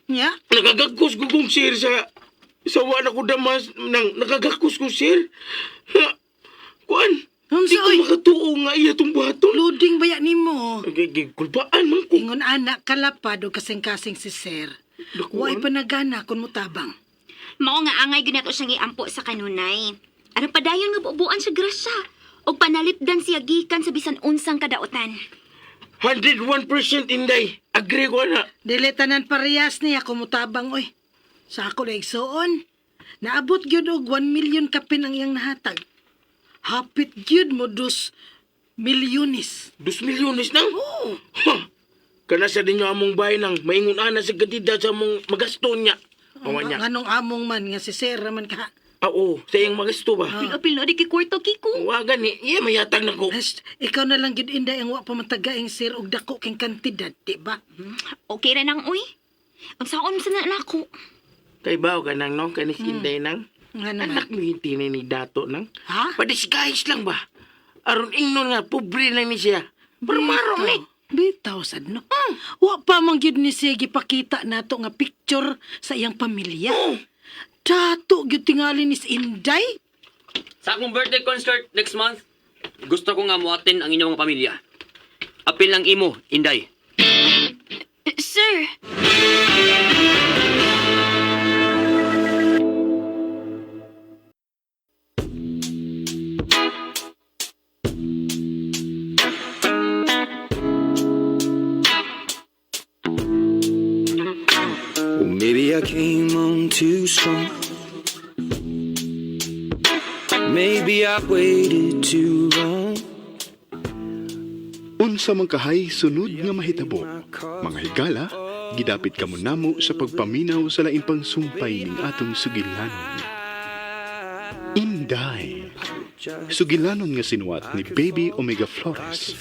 Nya? nakagagkos ko kong sir sa wala ko damas nang nakagakos ko sir. Ha, kuan, Unsa, di ko oy? makatuo nga iya tong buhaton. Loading ba yan nimo? Kulbaan man ko. Ingon anak kalapad o kasing-kasing si sir. Naku, Way ano? panagana kun mutabang. Mao nga angay gyud nato siyang iampo sa kanunay. Aron padayon nga buobuan siya grasya og panalipdan siya gikan sa bisan unsang kadautan. 101% Inday. Agree ko na. Dili tanan parehas niya kumutabang oy. Sa ako na igsuon. Naabot gyud og 1 million kapin ang iyang nahatag. Hapit gyud mo dos milyones. 2 milyones nang? Oo. Ha! Kana sa ninyo among bahay nang maingon ana sa kantidad sa among magasto niya. Awa niya. Nganong among man nga si sir raman ka. Ah, oo, sa iyang magasto ba? Apil na di kay kwarto, Kiko. Wa gani, iya mayatag na ko. Hast, ikaw na lang gyud Inday ang wa pa matagaing sir og dako king kantidad, di ba? Okay ra nang uy. Unsaon sa na nako? Kay bawo ka nang no, kanis Inday nang. Nga naman. Anak mo yung tinay ni Dato nang. Ha? Padisguise lang ba? Aron ingnon nga, pobre lang ni siya. Pero marom ni. Bitaw sad no. Wa pa man gyud ni siya gipakita nato nga picture sa iyang pamilya. Dato gyud tingali ni si Inday. Sa akong birthday concert next month, gusto ko nga muatin ang inyong mga pamilya. Apil lang imo, Inday. Sir, Well, maybe I came on too strong. Maybe I waited too long. Unsa man kahay sunod nga mahitabo. Mga higala, gidapit kamo namo sa pagpaminaw sa laing pangsumpay ning atong sugilanon. Inday. Sugilanon nga sinuwat ni Baby Omega Flores.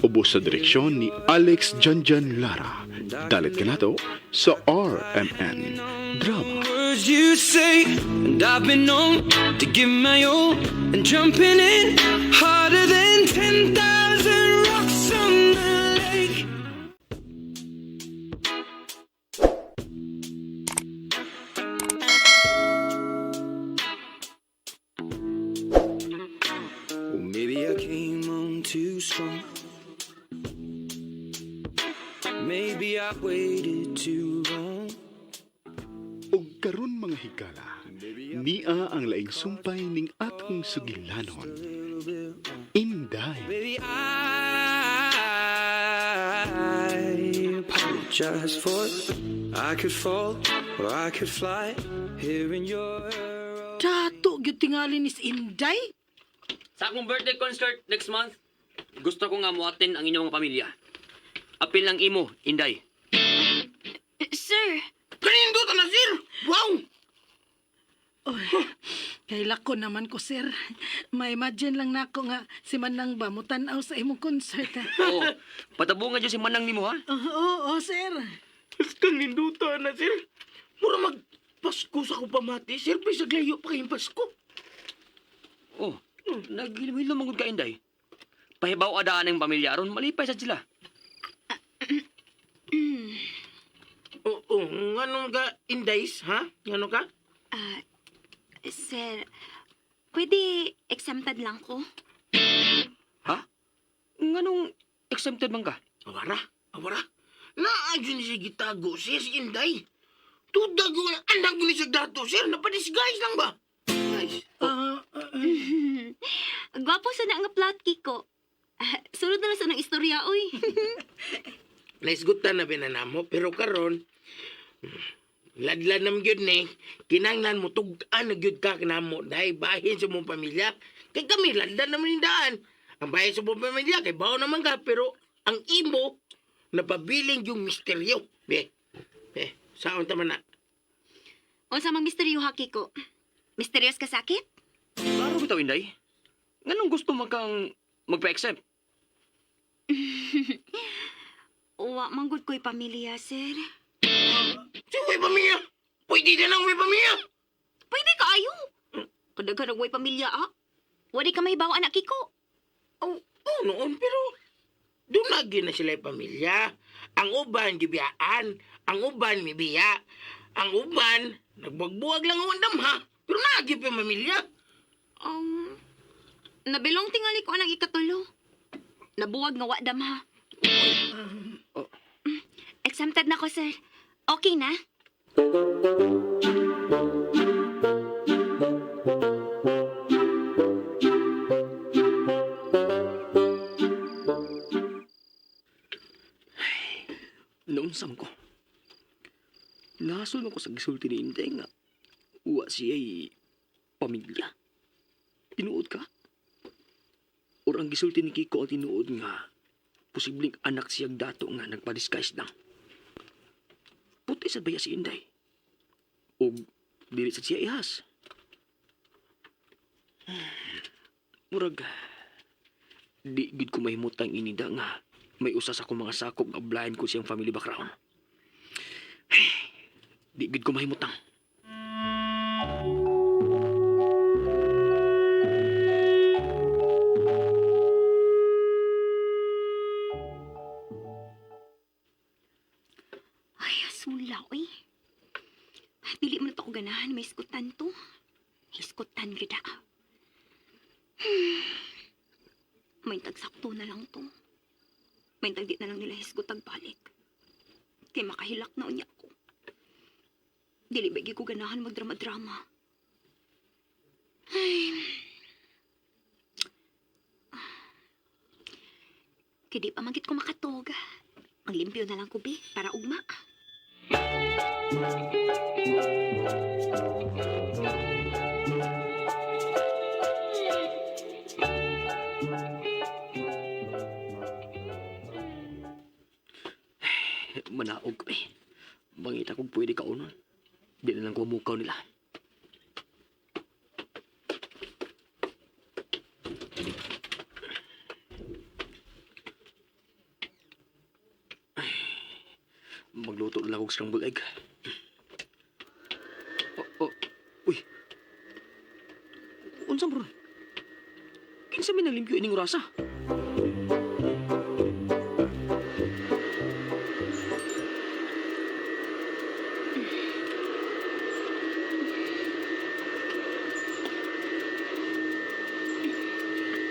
Ubos sa direksyon ni Alex Janjan Lara. Dalit kanato sa RMN Drama. Words you say, and I've been known to give my all, and jumping in harder than 10,000 rocks on the lake. Well, maybe I came on too strong. Maybe I waited too long. Og karon mga higala, nia ang laing sumpay ning atong sugilanon. Inday. Baby, I apologize for I could fall or I could fly here in your Dato gyud tingali ni si Inday. Sa akong birthday concert next month, gusto ko nga muatin ang inyong mga pamilya. Apil lang imo, Inday. Sir, Kanindot na sir! Wow! Oy, kay lako naman ko sir. Ma-imagine lang nako nga si Manang ba mutan-aw sa imong concert. Ha? Oo, patabungan dyan si Manang nimo ha. Oo, oo, sir. Kaninduta na sir. Mura mag Pasko sa ko pamati, sir. Bisag layo pa kayong Pasko. Oh, naghilom-hilom ang ka, Inday. Pahibaw adaan ang pamilya aron malipay sad sila. Oo, ngano ka, Indays, ha? Ngano ka? ah, sir, pwede exempted lang ko? Ha? Nganong exempted man ka? Awara, awara. Naadyo ni siya gitago, sir, si Inday. Tudag ko na, anak ko ni siya dato, sir. Napadisguise lang ba? Guys, Ah, Gwapo sa na nga plot, Kiko. Ah, sunod na lang sa nang istorya, uy. naisgutan na binanamo, pero karon ladlad nam gyud ni, kinanglan mo tug-an na gyud ka kanamo dahil bahin sa mong pamilya. Kay kami ladlad naman yung daan. Ang bahin sa mong pamilya kay bawo naman ka pero ang imo napabiling yung misteryo. Be. Be, saon ta man na? Unsa mang misteryo ha, Kiko? Misteryos ka sakit? Klaro bitaw, Inday. Nganong gusto man kang magpa-exempt? Wa man gud ko'y pamilya, sir. Si way pamilya. Pwede na lang way pamilya. Pwede kaayo. Kadaghan og way pamilya, ah. Wadi ka mahibaw anak, Kiko. Oh, oh noon, pero dunagi na sila yung pamilya. Ang uban, gibiyaan. Ang uban, mibiya. Ang uban, nagbuwag lang ang andam ha. Pero nagi pa yung pamilya. Nabilong tingali ko anang ikatulo. Nabuwag nga wa damha. Oh. Exempted na ko, sir. Okay na? Naunsam ko. Nasol man ko sa gisulti ni Inday nga. Uwa siya'y pamilya. Tinuod ka? Or ang gisulti ni Kiko ang tinuod nga posibleng anak siyang dato nga nagpa-disguise lang. Puti sa baya si Inday. O dili sa siya ihas. Murag, di gid ko mahimutang inida nga may usa sa akong mga sakop nga blind ko siyang family background. Di gid ko mahimutang. Ay, asula, oy. Dili man to ko ganahan, may iskutan to. Iskutan gida. May tagsakto na lang to. May tagdi na lang nila hisgutag balik. Kay makahilak na unya ko. Dili ba ko ganahan magdrama-drama. Ay. Kay di pa magit ko makatog. Maglimpyo na lang ko, be, para ugma. Manaog ko eh. Mangita kung pwede ka unon. Di na lang ko mukaw nila. Ay, magluto na lang og scrambled egg. Oh, oh, uy. Unsa bro? Kinsa may nalimpyo ining orasa?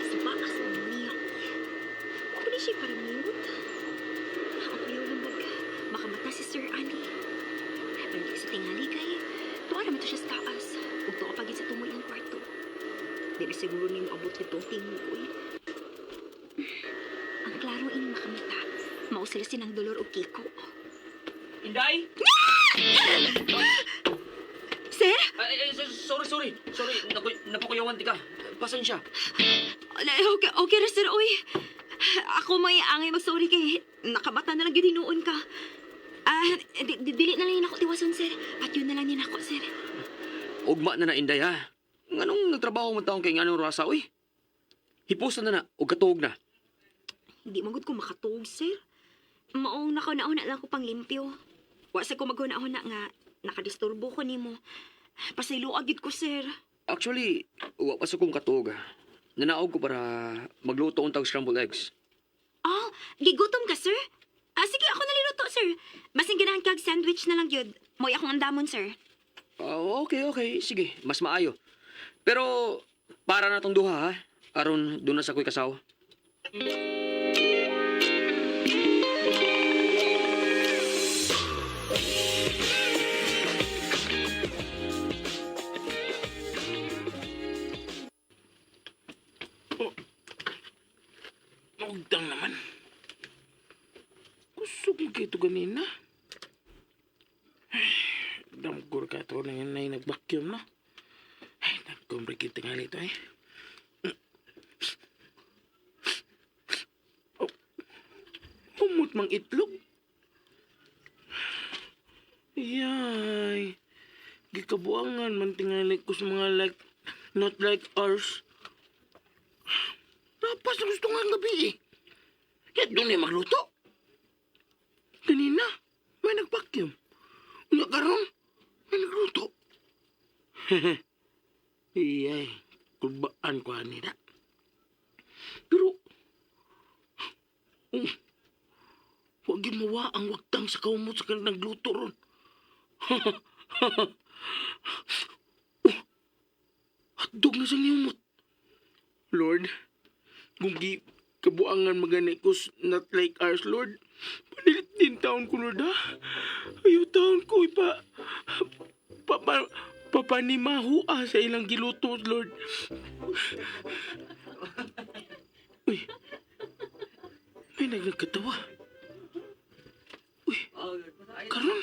Suba sa niya. Pwede siya para mute. Ang kuyaw lang bag. Makamata si Sir Andy. Pero di sa tingali kay. Tuwa naman to siya sa taas. Ug tuwa pagid sa tumoy ang kwarto. Dili siguro ni moabot nito ang tingog ko eh. Ang klaro ini makamata. Mao sila sinang dolor og Kiko. Inday! Sir? Ay, ay, sorry, sorry. Sorry, naku, napakuyawan ti ka. Pasensya. Okay, okay ra sir, oy. Ako may angay magsorry kay nakabata na lang gyud hinuon ka. Ah, dili na lang yun ako tiwason, sir. Patyon na lang yun ako, sir. Ugma na na, Inday, ha? Nganong nagtrabaho man taong kay nganong rasa, uy? Hipusan na na, o katuog na. Hindi magud ko makatuog, sir. Maong nakauna-una lang ko pang limpyo. Wa sa ko maghuna-una nga nakadisturbo ko nimo. Pasayloa gyud ko, sir. Actually, wa pa sa kong katuog, ha? Nanaog ko para magluto ang tag scrambled eggs. Oh, gigutom ka, sir? Ah, sige, ako naliluto, sir. Basing ganahan kag sandwich na lang gyud. Moy akong andamon, sir. Oh, okay, okay. Sige, mas maayo. Pero, para na tong duha, ha? Aron, doon na sa ko'y kasaw. Ugtang naman. Kusog mo kito ganina. Ay, damgor ka to na yun na nag-vacuum no. Ay, nagkumbre kita nga nito eh. Oh, umot mang itlog. Yay. Gikabuangan man tingali ko sa mga like, not like ours. Tapos na gusto nga ang gabi eh. Kaya doon ay magluto. Kanina, may nag-vacuum. Nga karon, may nagluto. Iyay, kulbaan ko anida. Pero, Oh. Huwag yun mawa ang wagtang sa kaumot sa kanang nagluto ron. Oh, hotdog na sa niumot. Lord, kung gi kabuangan magani ko not like ours, Lord. Panilit din taon ko, Lord, ha? Ayaw taon ko, ipa... Pa, pa, papanimaho, ah, sa ilang giluto, Lord. Uy, may nagnagkatawa. Uy, karon.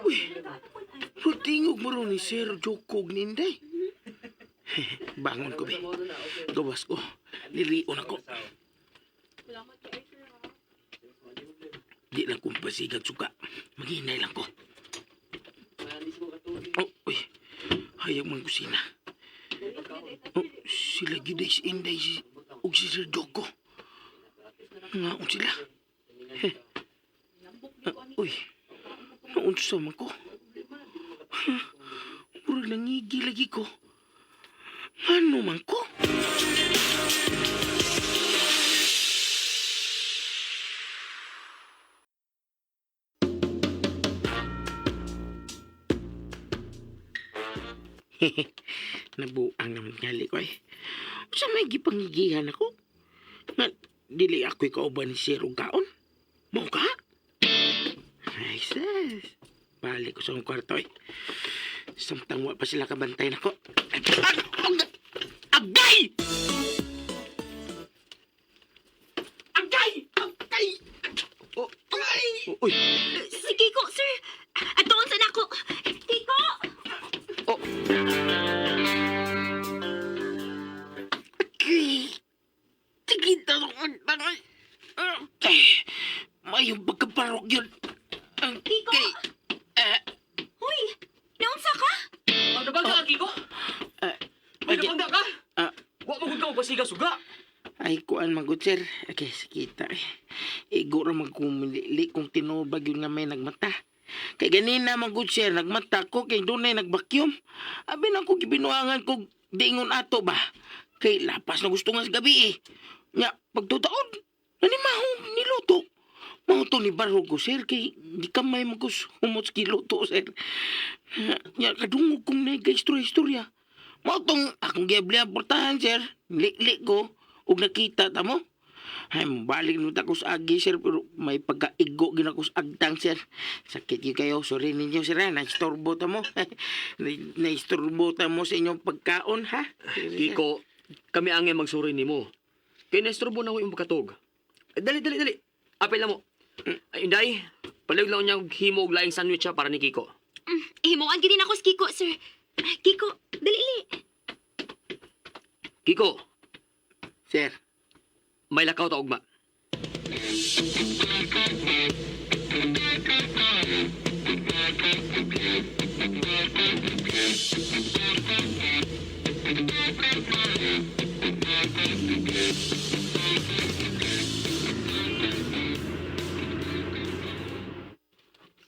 Uy, Rodingog mo ron ni Sir Joko og Ninday. Bangon ko, be. Gawas ko. Nilion ako. Di lang kong pasigag suka. Maghinay lang ko. Oh, uy. Hayag man kusina. Oh, sila gyud ay si Inday si, ug si Sir Joko. Ngaon sila. Heh. Ah, uy. Naunsa man ko. Murag nangigi lagi ko. Ano man ko? Nabuang naman ngali ko eh. Usa may gipangigihan ako. Nga, dili ako'y kauban ni Sir og kaon. Mao ka? Ay, sis. Balik ko sa akong kwarto eh. Samtang wa pa sila kabantay nako. Agay! Agay! Agay! Oh, Agay! uy. Si Kiko, sir. Atuon sa nako. Kiko! Oh, Agay! Sige, tanong tanong. Agay! Mayong pagkaparok yun. Kiko! Agay! Ah, Hoy! Naunsa ka? oh, nabangga ka, Kiko? ah, May okay. nabangga ka? Ah, Wa mo gud ka magpasiga suga. Ay, kuan magod, sir. Okay, sakita. Eh. Igo ra magkumili kung tinuod ba yun nga may nagmata. Kay ganina magod, sir, nagmata ko kay dunay nagbakyum. Abi na ko gibinuangan ko diingon ato ba. Kay lapas na gusto nga sa gabi eh. Nya, pagtutaon, nanimahong niluto. Mao to ni barog ko, sir, kay di ka may magus humot sa giluto, sir. Nya, kadungog kong naiga-istorya-istorya. Mao tong akong giabli ang portahan, sir. Liklik ko. Ug nakita ta mo. Ay, mabalik nung ako sa agi, sir. Pero may pagkaigo gina ko sa agtang, sir. Sakit yun kayo. Sorry ninyo, sir. Ha? Naistorbo ta mo. Naistorbo ta mo sa inyong pagkaon, ha? Kiko, kami ang magsuri nimo. Kay naistorbo na ko imong pagkatog. Eh, dali, dali, dali. Apil na mo. Ay, Inday, palayog lang niya og himo og laing sandwich ha, para ni Kiko. Himuan gid ako si Kiko, sir. Kiko, dali li. Kiko, Sir, may lakaw ta ugma.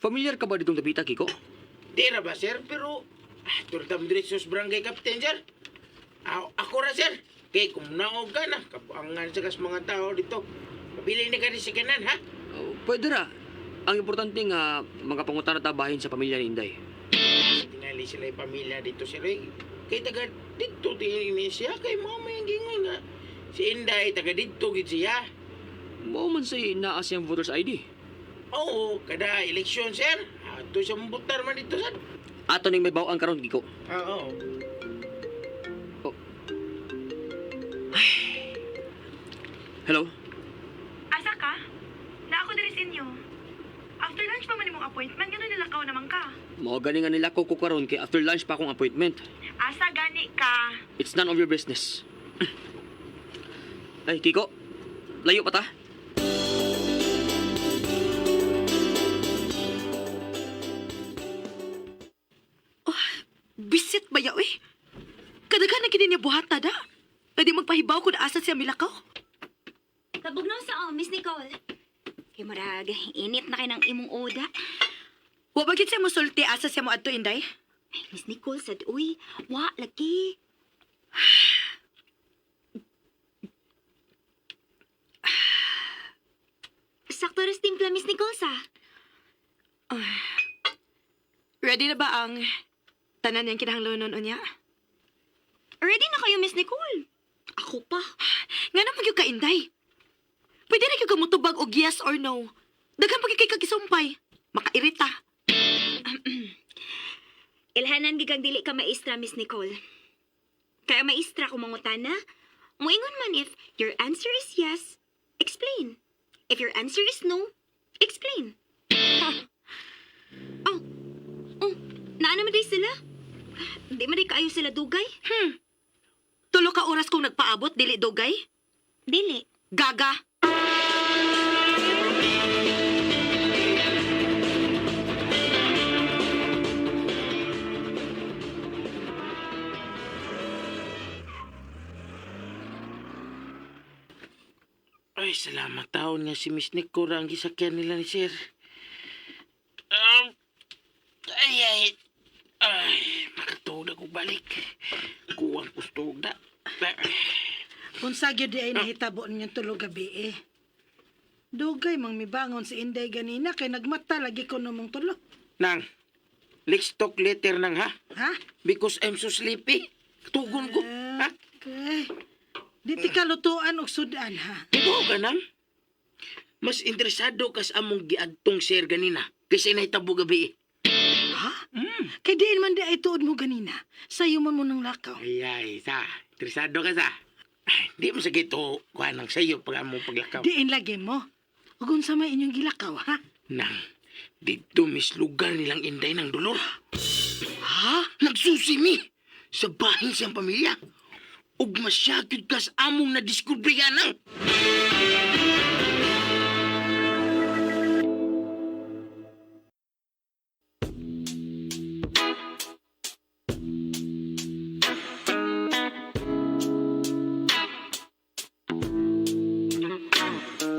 Familiar ka ba ditong dapita, Kiko? Di ra ba, sir? Pero, ah, turtam diretso sa barangay captain, sir. Ako, ako ra, sir. Kay kung naog ka na, kabuangan sa kas mga tao dito. Mabili na ka rin sa kanan, ha? Oh, pwede ra. Ang importante nga mga na tabahin sa pamilya ni Inday. Tingali sila yung pamilya dito, sir. Eh, kay taga dito, tingin siya. Kay mga may gingon nga. Si Inday, taga dito, gid siya. Mao man say naa siyang voter's ID. Oo, kada eleksyon, sir. Ato siya mabutar man dito, sir. Ato ning may bawang karon, Kiko. Oo. Hello? Asa ka? Na ako diri sa inyo. After lunch pa man imong appointment, ganun nilakaw naman ka. Mao gani nga nila ko ko karon kay after lunch pa akong appointment. Asa gani ka? It's none of your business. Ay, Kiko. Layo pa ta. Bisit ba yaw eh? Kadaghan na gini niya buhat na da. Pwede magpahibaw kung asa siya milakaw. Kabugnaw sa oh, Miss Nicole. Kay murag, init na kay ng imong oda. Wa ba gid siya mosulti asa siya mo adto Inday? Ay, Miss Nicole sad uy, wa lagi. timpla, Miss Nicole, sa? Ready na ba ang tanan niyang kinahanglanon unya? Ready na kayo, Miss Nicole. Ako pa. Nga na magyud ka, Inday. Pwede na gyud ka mutubag og yes or no. Daghan pa gyud kay kagisumpay. Makairita. Ilhanan gigang dili ka maestra, Miss Nicole. Kaya maestra ko mangutana, muingon man if your answer is yes, explain. If your answer is no, explain. Oh, oh, naano man day sila? Di man day kaayo sila dugay? Tulo ka oras kong nagpaabot, dili dugay. Dili. Gaga. Ay, salamat taon nga si Miss Nicole ang gisakyan nila ni sir. Ay, ay, ay, makatuog na kong balik. Kuwang kustog na. Unsa gyud di ay nahitabo ninyong tulo gabi eh. Dugay mang mibangon si Inday ganina kay nagmata lagi ko namong tulo. Nang, let's talk later nang ha? Ha? Because I'm so sleepy. Tugon ko, ha? Okay. Di ti kalutuan og sudan ha. Ikaw ka nang? Mas interesado kas among giadtong sir ganina kaysa nahitabo gabi eh. Ha? Kay diin man di ay tuod mo ganina. Sayo man mo nang lakaw. Ay, ay, sa. Interesado ka sa. Ay, di mo sakit o kuha ng sayo pag among paglakaw. Diin lagi mo. Ug unsa may inyong gilakaw ha? Nang, dito mis lugar nilang Inday ng dolor. Ha? Nagsusimi sa bahin siyang pamilya. Ug masyakit kas among nadiskubrihan nang.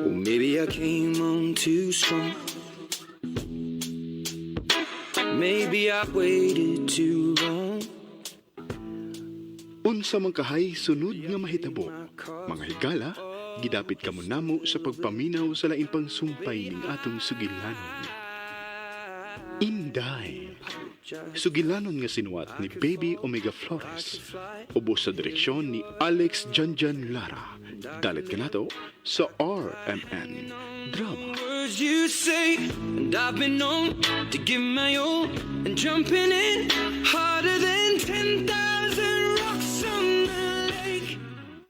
Well, maybe I came on too strong. Maybe I waited too long. Unsa man kahay sunod nga mahitabo. Mga higala, gidapit kamo namo sa pagpaminaw sa lain pang sumpay ning atong sugilanon. Inday. Sugilanon nga sinuwat ni Baby Omega Flores. Ubos sa direksyon ni Alex Janjan Lara. Dalit kanato sa RMN Drama. Words you say, and I've been known to give my all, and jumping in harder than 10,000.